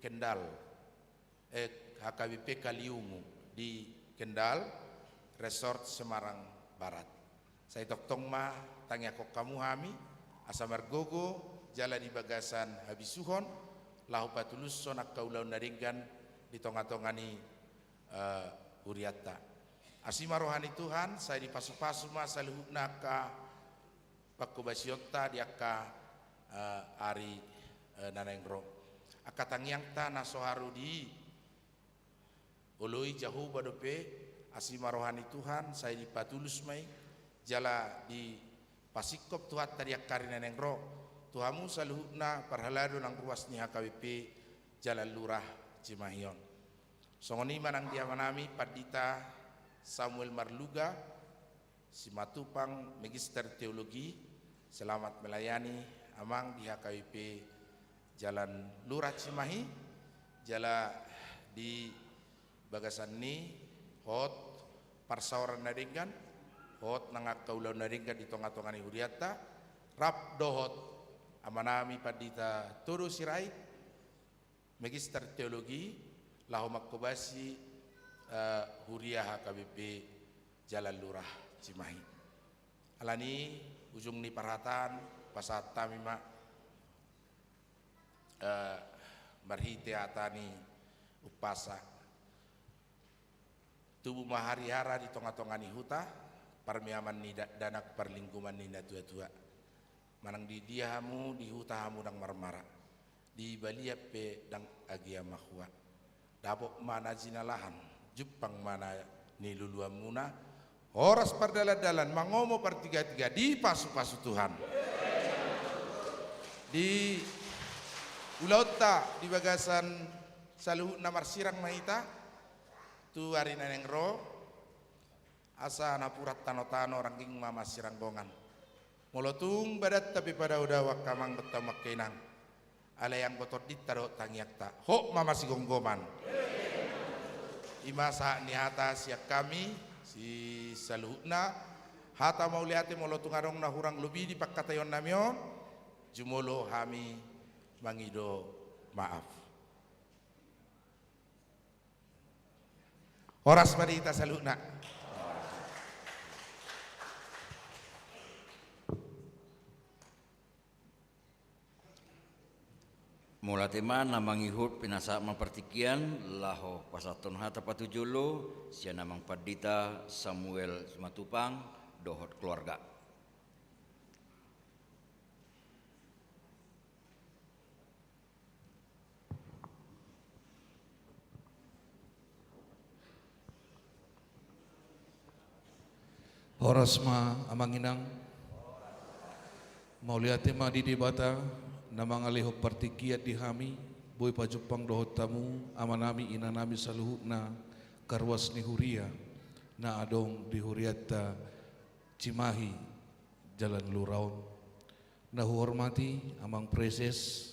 Kendal, eh, H K B P Kaliungu di Kendal, Resort Semarang Barat. Sai tongtong ma tangiangkon hamu hami, asa margogo jala di bagasan habisuhon, laho patulushon angka ulaon na denggan di tongatonga ni, eh, hurianta. Asi ma roha ni Tuhan, sai dipasupasu ma saluhutna angka panghobasionta di angka, eh, ari, eh, na naeng ro. Angka tangiangta na so haru dioloi Jahowa dope, asi ma roha ni Tuhan, sai dipatulus ma i, jala dipasingkop Tuhanta di angka ari na naeng ro tu hamu saluhutna parhalado nang ruas ni H K B P Jalan Lurah Cimahi on. Songon i ma nang di amanami Pandita Samuel Marluga, Simatupang, Magister Teologi, selamat melayani amang di H K B P Jalan Lurah Cimahi, jala di bagasan ni hot parsaoran na denggan, hot nang angka ulaon na denggan di tongatonga ni hurianta, rap dohot amanami Pandita Todo Sirait, Magister Teologi, laho manghobasi, eh, huria H K B P Jalan Lurah Cimahi. Alani ujung ni parhataan, pasahat hami ma, eh, marhite hata ni umpasa. Tubu ma harihara di tongatonga ni huta, parmeaman ni dakdanak, parlinggoman ni natuatua. Manang di dia hamu, di huta hamu ndang marmara, di balian pe ndang agia mahua. Dapot ma na jinalahan, jumpang ma na niluluanmuna, Horas pardalandalan, mangomo partigatiga, dipasupasu Tuhan. Di ulaonta di bagasan saluhutna marsirang ma hita tu ari na naeng ro, asa napuran tanotano rangging ma marsiranggongan. Molo tung badanta pe padaodao angka amang dohot hamu angka inang, alai anggo tondinta dohot tangiangta, hot ma masigomgoman. I ma sahat ni hata sian hami sisaluhutna. Hata mauliate, molo tung adong na hurang lobi di pangkataionnami on, jumolo hami mangido maaf. Horas ma di hita saluhutna. Mauliate ma, na mangihut pinasahat ma partingkian, laho pasahathon hata patujolo sian amang pandita Samuel Simatupang dohot keluarga. Horas ma amang inang. Mauliate ma di Debata na mangalehon partingkian di hami, boi pajumpang dohot hamu amanami inanami saluhutna, angka ruas ni huria na adong di hurianta Cimahi Jalan Lura on. Na huhormati amang preses,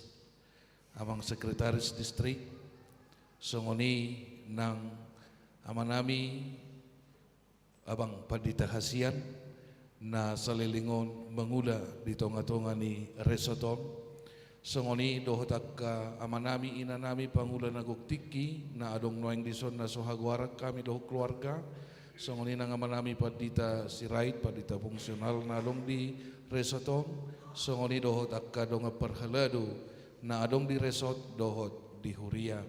amang sekretaris distrik, songon i nang amanami amang pandita hasian na saleleng on mangula di tongatonga ni resort on. Songon i dohot angka amanami inanami pangula na gok tingki na adong nuaeng dison na so hagoaran hami dohot keluarga. Songon i nang amanami pandita Sirait, pandita fungsional na adong di resort on. Songon i dohot angka dongan parhalado na adong di resort dohot di huria.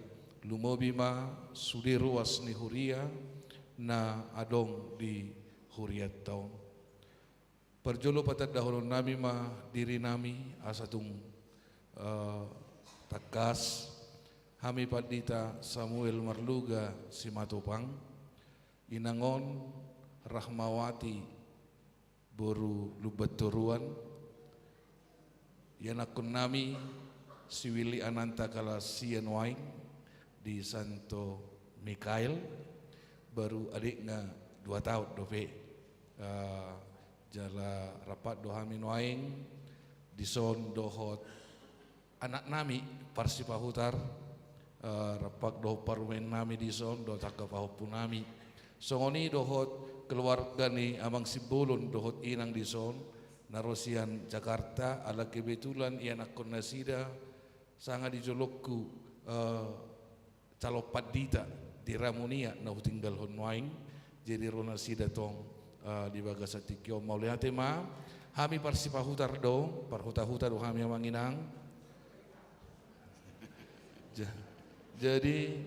Lumobi ma sude ruas ni huria na adong di hurianta on. Parjolo patandahononnami ma dirinami asa tung, eh, tangkas. Hami pandita Samuel Marluga Simatupang, inang on Rahmawati boru Lumbantoruan, ianakkonnami si Willy Ananta Kalasia nuaeng di Santo Mikael, baru adikna dua taon dope. Ah, jala rap do hami nuaeng dison dohot anaknami parsipahutar, eh, rap dohot parumaennami dison dohot angka pahompunami. Songon i dohot keluarga ni amang Simbolon dohot inang dison na ro sian Jakarta, ala kebetulan ianakkon nasida sanga di jolongku, eh, calon pandita di Ramunia na hutinggalhon nuaeng, jadi ro nasida tong, eh, di bagasan tingki on. Mauliate ma, hami parsipahutar do, parhutahuta do hami amang inang. Ja-, jadi,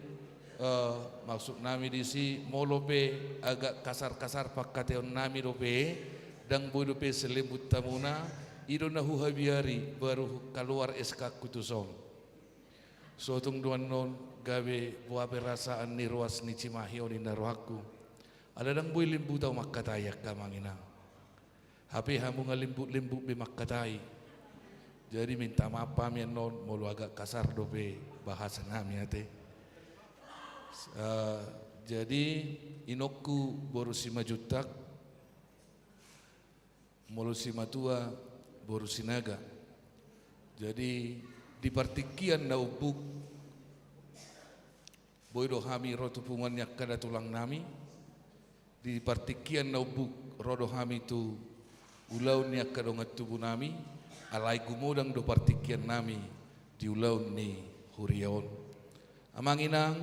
eh, maksudnami disi, molo pe agak kasar-kasar pangkataionnami dope, ndang boi dope saleleng butamuna, i do na huhabiari baru kaluar S K-ku tuson. So tung do annon gabe boha perasaan ni ruas ni Cimahi on ninna rohangku. Ala ndang boi limbut ahu mangkatai angka amang inang. Hape hamu nga limbut-limbut be mangkatai. Jadi minta maaf hami annon molo agak kasar dope bahasanami ate. Eh, jadi inongku boru Simanjuntak, molo Simatua boru Sinaga. Jadi di partingkian na umbuk boi do hami ro tu punguan ni angka datulangnami. Di partingkian na umbuk ro do hami tu ulaon ni angka dongan tubunami, alai gumodang do partingkiannami di ulaon ni huria on. Amang inang,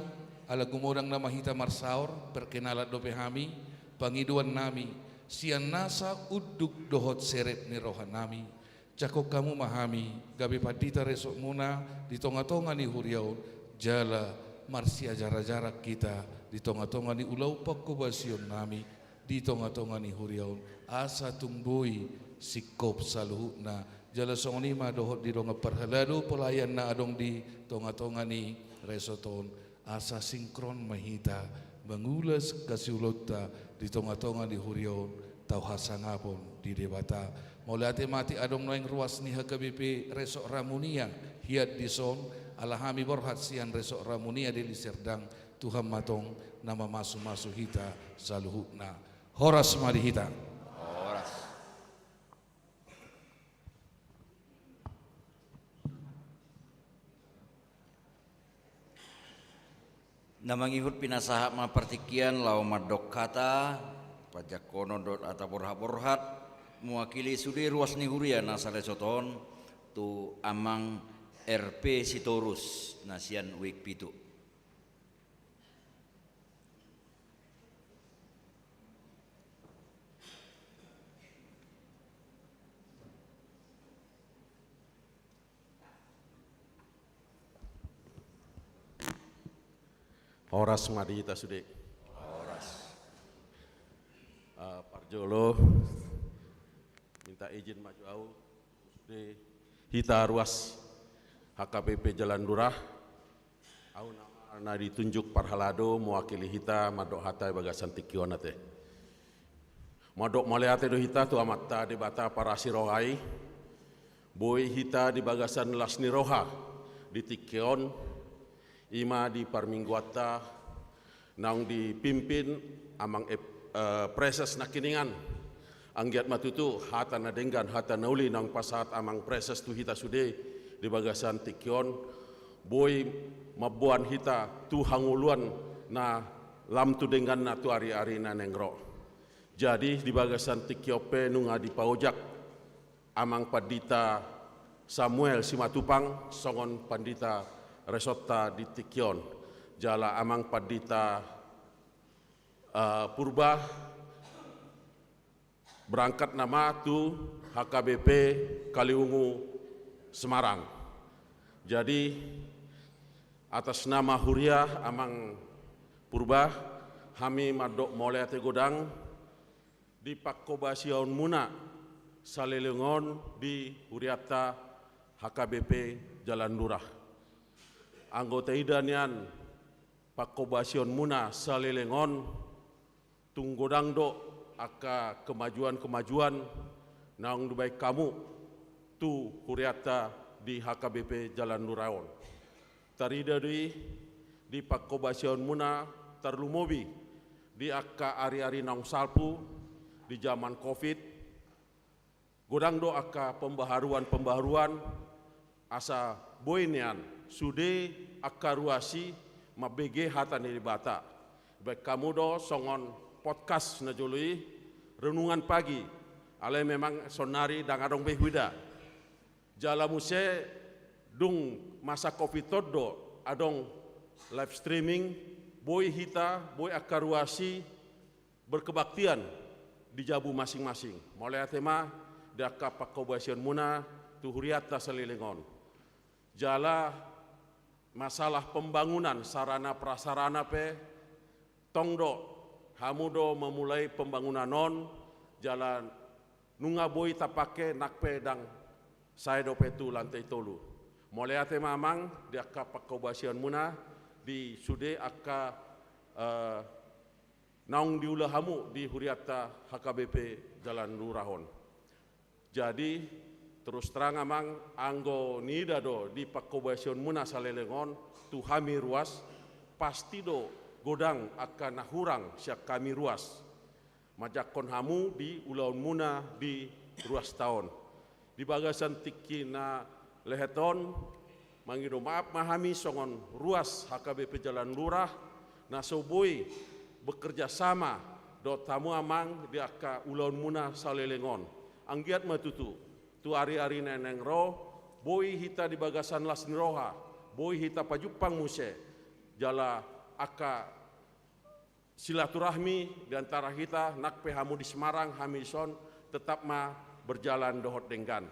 ala gumodang nama hita marsaor, perkenalan dope hami, pangidoannami sian nasa unduk dohot serep ni rohanami. Jangkon hamu ma hami gabe pandita resotmuna di tongatonga ni huria on, jala marsiajarajaran hita di tongatonga ni ulaon pangkobasionnami di tongatonga ni huria on, asa tung boi singkop saluhutna. Jala songon i ma dohot di dongan parhalado pelayan na adong di tongatonga ni resort on, asa sinkron ma hita Mangulas hasiulaonta di tongatonga ni huria on, tau hasangapon di Debata. Mauliate ma di adong nuaeng ruas ni H K B P Resort Ramunia hian dison, ala hami borhat sian Resort Ramunia Deli Serdang, Tuhan ma tong na mamasumasu hita saluhutna. Horas ma di hita. Horas. Na mangihut pinasahat ma partingkian laho mandok hata panjangkonon dohot hata borhatborhat, mewakili sude ruas ni huria na salesoton, tu Amang R P Sitorus na sian Wik Pitu. Horas ma di hita sude. Horas. Eh, parjolo, minta izin ma jo au, sude hita ruas H K B P Jalan Lurah. Au nama na ditunjuk parhalado mewakili hita mandok hata di bagasan tingki on ate. Mandok mauliate do hita tu Amanta Debata parasi roha i, boi hita di bagasan las ni roha di tingki on, i ma di parmingguanta naung dipimpin Amang Ep-, eh, Praeses nangkiningan. Anggiat ma tutu hata na denggan, hata na uli naung pasahat Amang Praeses tu hita sude di bagasan tingki on, boi mamboan hita tu hangoluan na lam tu dengganna tu ariari na naeng ro. Jadi di bagasan tingki on pe nunga dipaojak Amang Pandita Samuel Simatupang songon pandita resortta di tingki on. Jala Amang Pandita, eh, Purba berangkat nama tu H K B P Kaliwungu Semarang. Jadi atas nama huria Amang Purba, hami mandok mauliate godang di pangkobasionmuna saleleng on di hurianta H K B P Jalan Lurah. Anggo taida nian pangkobasionmuna saleleng on, tung godang do angka kemajuan-kemajuan naung dibaen hamu tu hurianta di H K B P Jalan Lurah on. Tarida do i di pangkobasionmuna, tarlumobi di angka ariari naung salpu di jaman covid, godang do angka pembaharuan-pembaharuan asa boi nian sude angka ruas i mambege hata ni Debata. Baen hamu do songon podcast na jolo i, Renungan Pagi, alai memang saonnari ndang adong be huida. Jala muse dung masa covid on do adong live streaming, boi hita, boi angka ruas i berkebaktian di jabu masing-masing. Mauliate ma di angka pangkobasionmuna tu hurianta saleleng on. Jala masalah pembangunan sarana prasarana pe, tong do, hamu do memulai pembangunan on, jala nunga boi tapake nang pe ndang sae dope tu lantai tolu. Mauliate ma amang di angka pangkobasionmuna di sude angka, eh, naung diula hamu di hurianta H K B P Jalan Lurah on. Jadi, terus terang amang, anggo niida do di pangkobasionmuna saleleng on tu hami ruas, pasti do godang angka na hurang sian hami ruas manjangkon hamu di ulaonmuna di ruasta on. Di bagasan tingki na lehet on, mangido maaf ma hami songon ruas H K B P Jalan Lurah na so boi bekerja sama dohot hamu amang di angka ulaonmuna saleleng on. Anggiat ma tutu tu ariari na naeng ro, boi hita di bagasan las ni roha, boi hita pajumpang muse, jala angka silaturahmi di antara hita, nang pe hamu di Semarang, hami dison, tetap ma berjalan dohot denggan.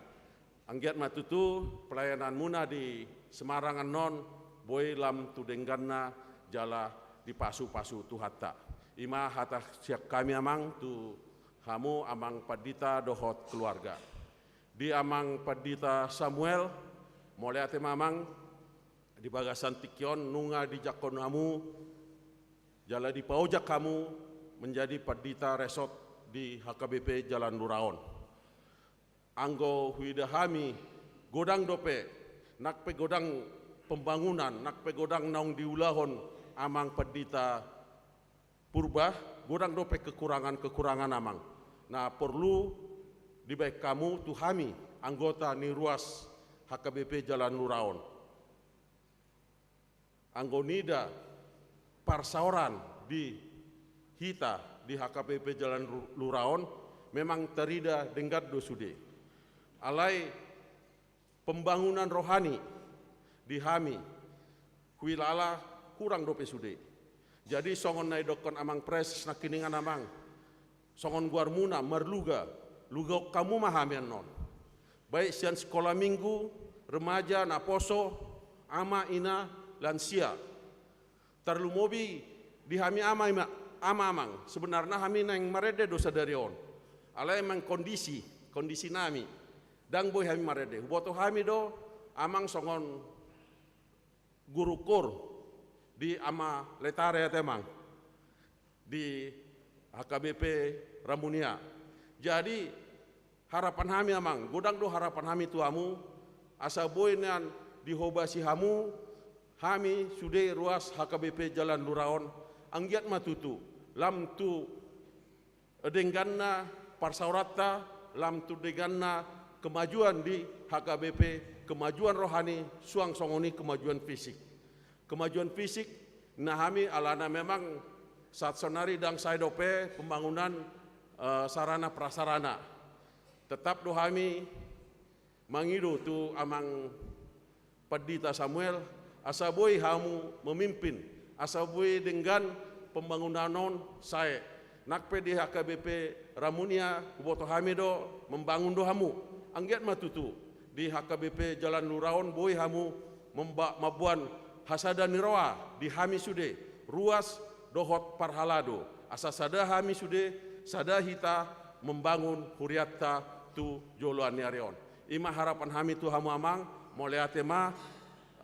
Anggiat ma tutu pelayananmuna di Semarang annon boi lam tu dengganna jala dipasupasu Tuhanta. I ma hata sian hami amang tu hamu amang pandita dohot keluarga. Di amang pandita Samuel, mauliate ma amang, di bagasan tingki on nunga dijangkon hamu jala dipaojak hamu menjadi pandita resort di H K B P Jalan Lura on. Anggo huida hami, godang dope, nang pe godang pembangunan, nang pe godang naung diulahon amang pandita Purba, godang dope kekurangan-kekurangan amang na porlu dibaen hamu tu hami anggota ni ruas H K B P Jalan Lura on. Anggo nida parsaoran di hita di H K B P Jalan Ru-, Lura on, memang tarida denggan do sude. Alai pembangunan rohani di hami, huilala kurang dope sude. Jadi songon na didokkon amang preses nangkiningan amang, songon goarmuna marluga, lugaon hamu ma hami annon. Baik sian sikola minggu, remaja, naposo, ama, ina, lansia. Tarlumobi di hami ama, ima-, ama amang, sebenarna hami naeng marende do sadari on. Alai amang kondisi, kondisi nami, ndang boi hami marende. Huboto hami do amang songon guru kur di ama Letare ate amang, di H K B P Ramunia. Jadi harapan hami amang, godang do harapan hami tu hamu, asa boi nian dihobasi hamu, hami sude ruas H K B P Jalan Lura on, anggiat ma tutu, lam tu dengganna parsaoranta, lam tu dengganna kemajuan di H K B P, kemajuan rohani, suang songon i kemajuan fisik. Kemajuan fisik, na hami alana memang sahat sonari ndang sae dope pembangunan, eh, sarana prasarana. Tetap do hami mangido tu amang Pandita Samuel, asa boi hamu memimpin, asa boi denggan pembangunan on sae. Nang pe di H K B P Ramunia, huboto hami do, membangun do hamu. Anggiat ma tutu, di H K B P Jalan Lura on boi hamu memba-, mamboan hasada ni roha di hami sude, ruas dohot parhalado. Asa sada hami sude, sada hita membangun hurianta tu joloan ni ari on. I ma harapan hami tu hamu amang, mauliate ma,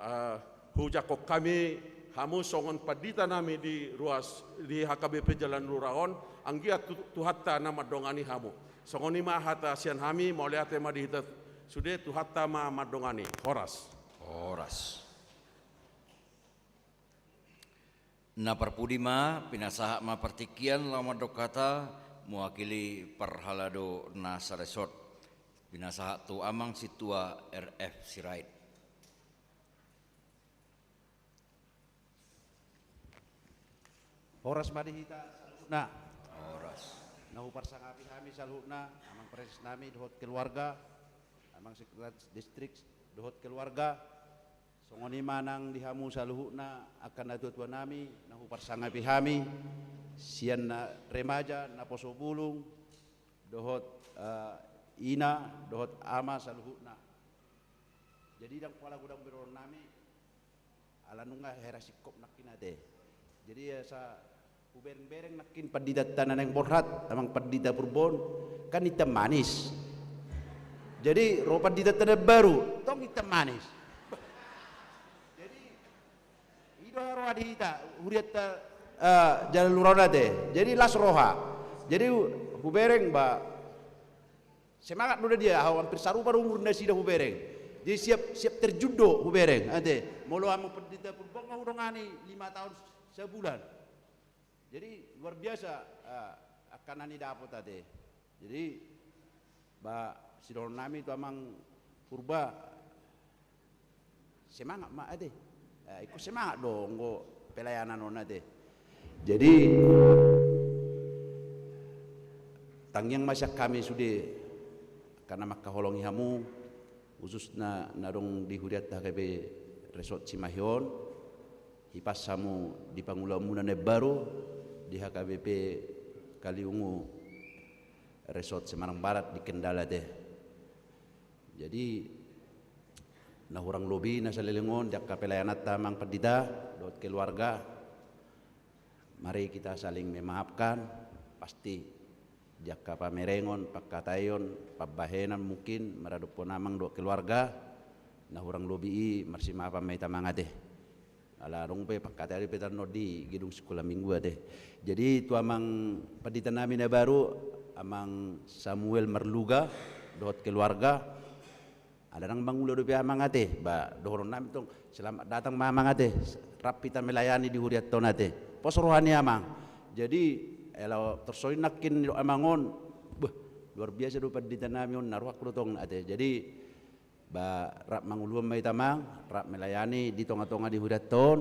eh, hujangkon hami hamu songon pandita nami di ruas, di H K B P Jalan Lura on, anggiat tu-, Tuhanta na mandongani hamu. Songon i ma hata sian hami, mauliate ma di hita sude, Tuhanta ma mandongani. Horas. Horas. Na parpudi ma, pinasahat ma partingkian laho mandok hata, mewakili parhalado na saresort. Pinasahat tu Amang Sintua R F Sirait. Horas ma di hita saluhutna. Horas. Na huparsangapi hami saluhutna, Amang Preses nami dohot keluarga, Amang Sekretaris Distrik dohot keluarga, songon i ma nang di hamu saluhutna angka natuatua nami, na huparsangapi hami, sian na remaja, naposo bulung, dohot, eh, ina, dohot ama saluhutna. Jadi ndang pola godang berengon nami, ala nunga hera singkop nangkin ate. Jadi asa huberengbereng nangkin panditanta na naeng borhat, Amang Pandita Purba on, kan hitam manis. Jadi ro panditanta na baru, tong hitam manis. Jadi i do roha di hita, hurianta, eh, Jalan Lura on ate. Jadi las roha. Jadi hu-, hubereng ba, semangat do na dia, ahu hampir sarupa do umur nasida hubereng. Jadi siap, siap terjun do hubereng ate. Molo Amang Pandita Purba on hudongani lima tahun sebulan. Jadi luar biasa, eh, angka na nidapot ate. Jadi ba, sidohonon nami tu Amang Purba, semangat ma ate. Eh, ingkon semangat do anggo pelayanan on ate. Jadi tangiang ma sian hami sude angka na mangkaholongi hamu, khususna na adong di hurianta H K B P Resort Cimahi on, hipas hamu di pangulaonmuna na imbaru di H K B P Kaliungu Resort Semarang Barat di Kendal ate. Jadi na hurang lobi na saleleng on di angka pelayananta Amang Pandita dohot keluarga, mari kita saling memaafkan. Pasti di angka pamerengon, pangkataion, pambahenan mungkin maradophon Amang dohot keluarga, na hurang lobi i marsimaafan ma hita Amang ate. Ala adong pe pangkataion pe tarnon di gedung sikola minggu ate. Jadi tu amang pandita nami na baru, amang Samuel Marluga dohot keluarga. Ala ndang mangula dope amang ate, ba dohonon nami tong, selamat datang ma amang ate. Rap hita melayani di hurianta on ate. Pos roha ni amang. Jadi elo torus songon i nangkin didok amang on, beh, luar biasa do pandita nami on, na rohangku do tong ate. Jadi ba rap manguluhon ma hita amang, rap melayani di tonga-tonga di hurianta on.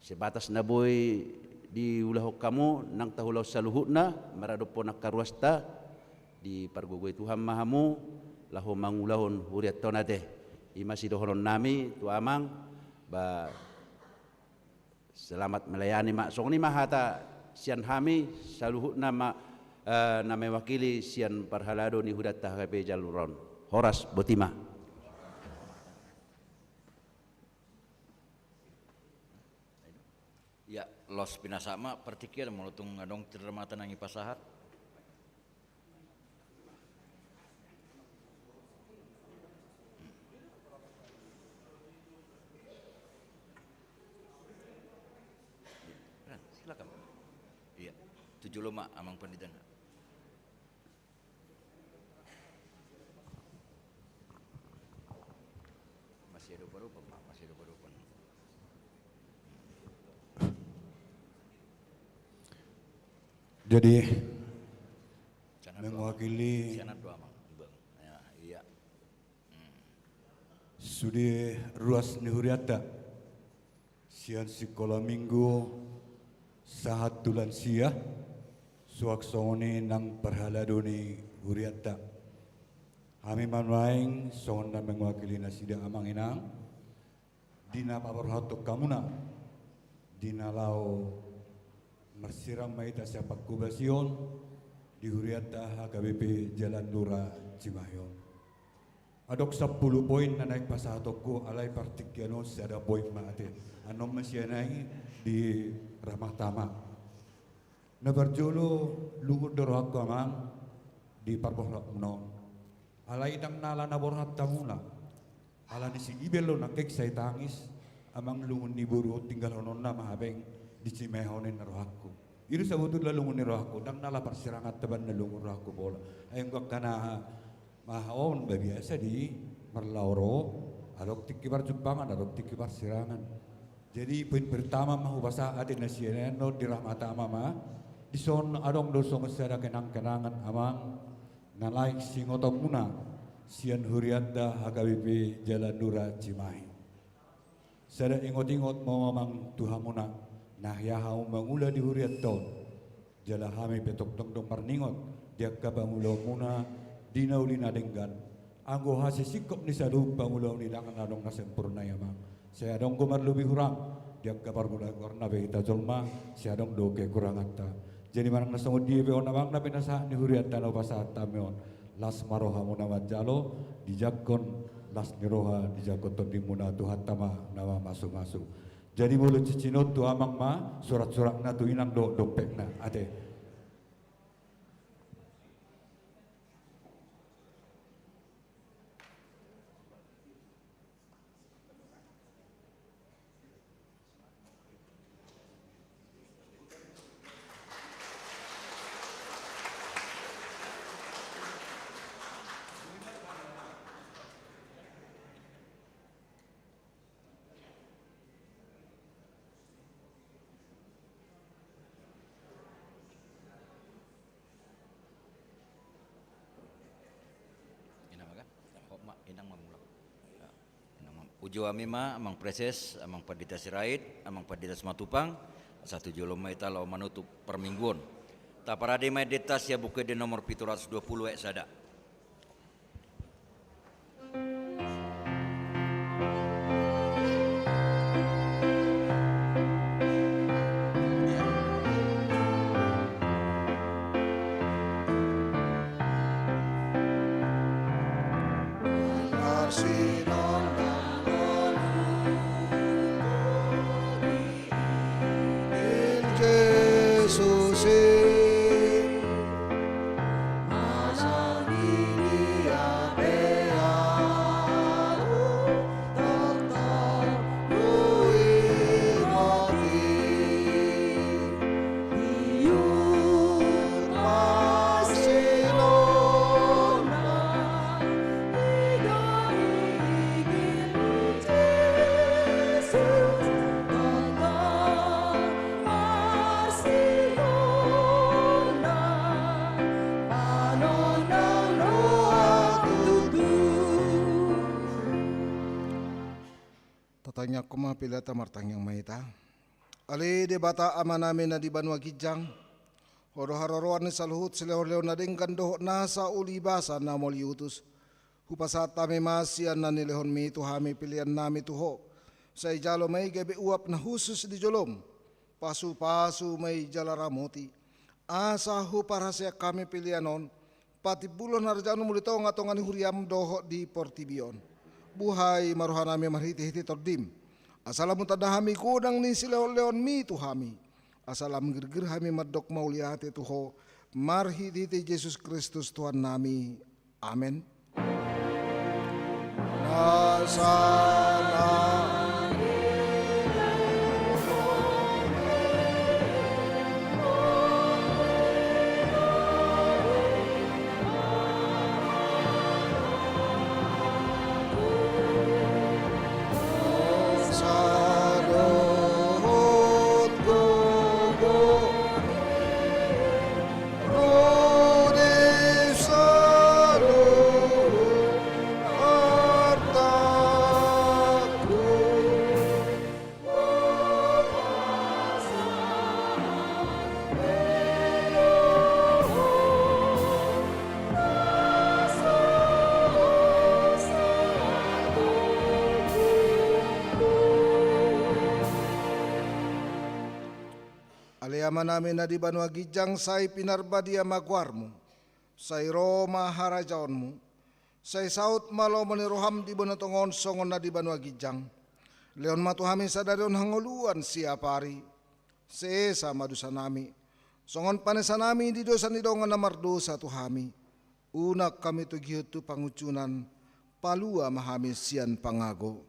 Sebatas na boi diulahon hamu, nang taulahon saluhutna, maradophon angka ruasta, dipargogoi Tuhan ma hamu, laho mangulahon hurianta on ate. I ma sidohonon nami tu amang, ba selamat melayani ma, songon i ma hata sian hami, saluhutna ma, eh, na mewakili sian parhalado ni hurianta H K B P Jala Nura on. Horas, boti ma. Ia, laos pinasahat ma partingkian, molo tung adong tindar mata nang dipasahat. Nah, silakan. Ia, tu jolo ma amang pandita na. Masih ada parupan, Pak. Masih ada parupan. Jadi, mewakili sude ruas ni hurianta, sian sikola minggu sahat tu lansia, suang songon i nang parhalado ni hurianta. Hami ma nuaeng songon na mewakili nasida amang inang, di na paborhathon hamuna, di na laho marsirang ma hita sian pangkobasion di hurianta H K B P Jala Nura Cimahi on. Adong sampulu poin na naeng pasahatonku, alai partingkian on sada poin ma ate. Annon ma sian i di rahmat ama. Na parjolo lungun do rohangku amang di parborhatmuna on. Alai ndang na ala na borhat hamuna. Ala ni si Ibel do nangkin sai tangis, amang lungun ni boru on tinggalhononna ma hape di Cimahi on ninna rohangku. I do sabotulna lungun ni rohangku, ndang na ala parsiranganta bahen na lungun rohangku pola. Ai anggo angka na aha on ba biasa di marlaho ro, adong tingki parjumpangan, adong tingki parsirangan. Jadi poin pertama ma hupasahat ate na sian i annon di rahmat ama ma, dison adong do songon sada kenang-kenangan amang, na lae siingotonmuna sian hurianta H K B P Jala Nura Cimahi. Sada ingot-ingot ma amang tu hamuna, na hea hamu mangula di hurianta on. Jala hami pe tongtong do marningot di angka pangulaonmuna di na uli na denggan. Anggo hasisingkop ni saluhut pangulaon i ndang adong na sempurna i amang. Sai adong do marlobi hurang di angka parmula goarna pe hita jolma, sai adong do kekuranganta. Jadi manang na songon dia pe on amang na pinasahat ni hurianta na hupasahat hami on, las ma rohamuna manjalo, dijangkon las ni roha, dijangkon tondimuna Tuhanta ma na mamasu-masu. Jadi molo cincin on tu amang ma, surat-suratna tu inang dohot dompetna ate. Inang ma, hop ma, inang ma mulak. Uju hami ma, Amang Praeses, Amang Pandita Sirait, Amang Pandita Simatupang, asa tu jolo ma hita laho manutup parmingguon. Taparade ma endenta sian Buku Ende nomor pitu ratus dua puluh ayat sada. Tangiangkon ma peleanta, martangiang ma hita. Ale Debata Amanami na di banua ginjang, Ho do haroroan ni saluhut silehonlehon na denggan dohot nasa ulibasa na mauliutus. Hupasahat hami ma sian na nilehonmi tu hami peleannami tu Ho. Sai jalo ma i gabe uap na hushus di jolom. Pasupasu ma i jala ramoti. Asa huparhaseang hami pelean on patimbulhon harajaonmu di tongatonga ni huriam dohot di portibi on. Buhai ma rohanami marhitehite Tondim. Asa lam hutanda hami godang ni silehonlehonmi tu hami. Asa lam girgir hami mandok mauliate tu Ho, marhitehite Jesus Kristus Tuhannami. Amen. Na sana Ale Amanami na di banua ginjang, sai pinarbadia ma goarmu, sai ro ma harajaonmu, sai saut ma lomo ni roham di banua tonga on songon na di banua ginjang. Lehon ma tu hami sadari on hangoluan siapari. Sesa ma dosanami, songon panesanami di dosa ni dongan na mardosa tu hami. Unang hami togihon tu pangunjunan, palua ma hami sian pangago.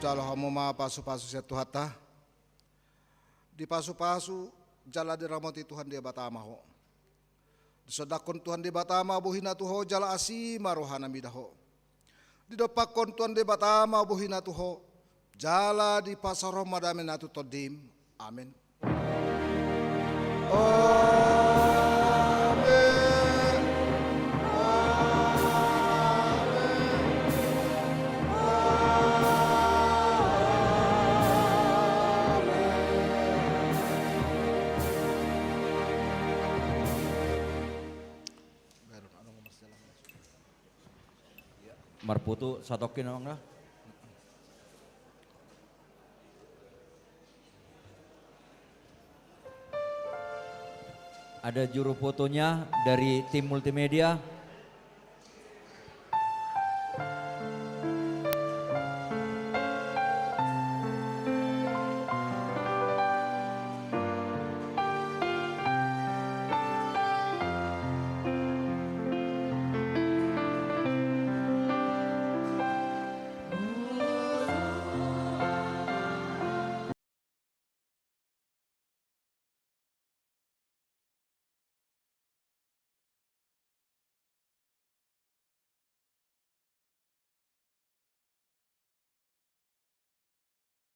Jalo hamu ma pasupasu sian Tuhanta. Dipasupasu jala diramoti Tuhan Debata ma ho. Disondangkon Tuhan Debata ma bohina tu ho jala asi ma rohana mida ho. Didompakkon Tuhan Debata ma bohina tu ho jala dipasaorhon ma damena tu tondim. Amen. Amen. Amen. Marfoto satongkin, Amang, da. Ada juru fotonya dari tim multimedia.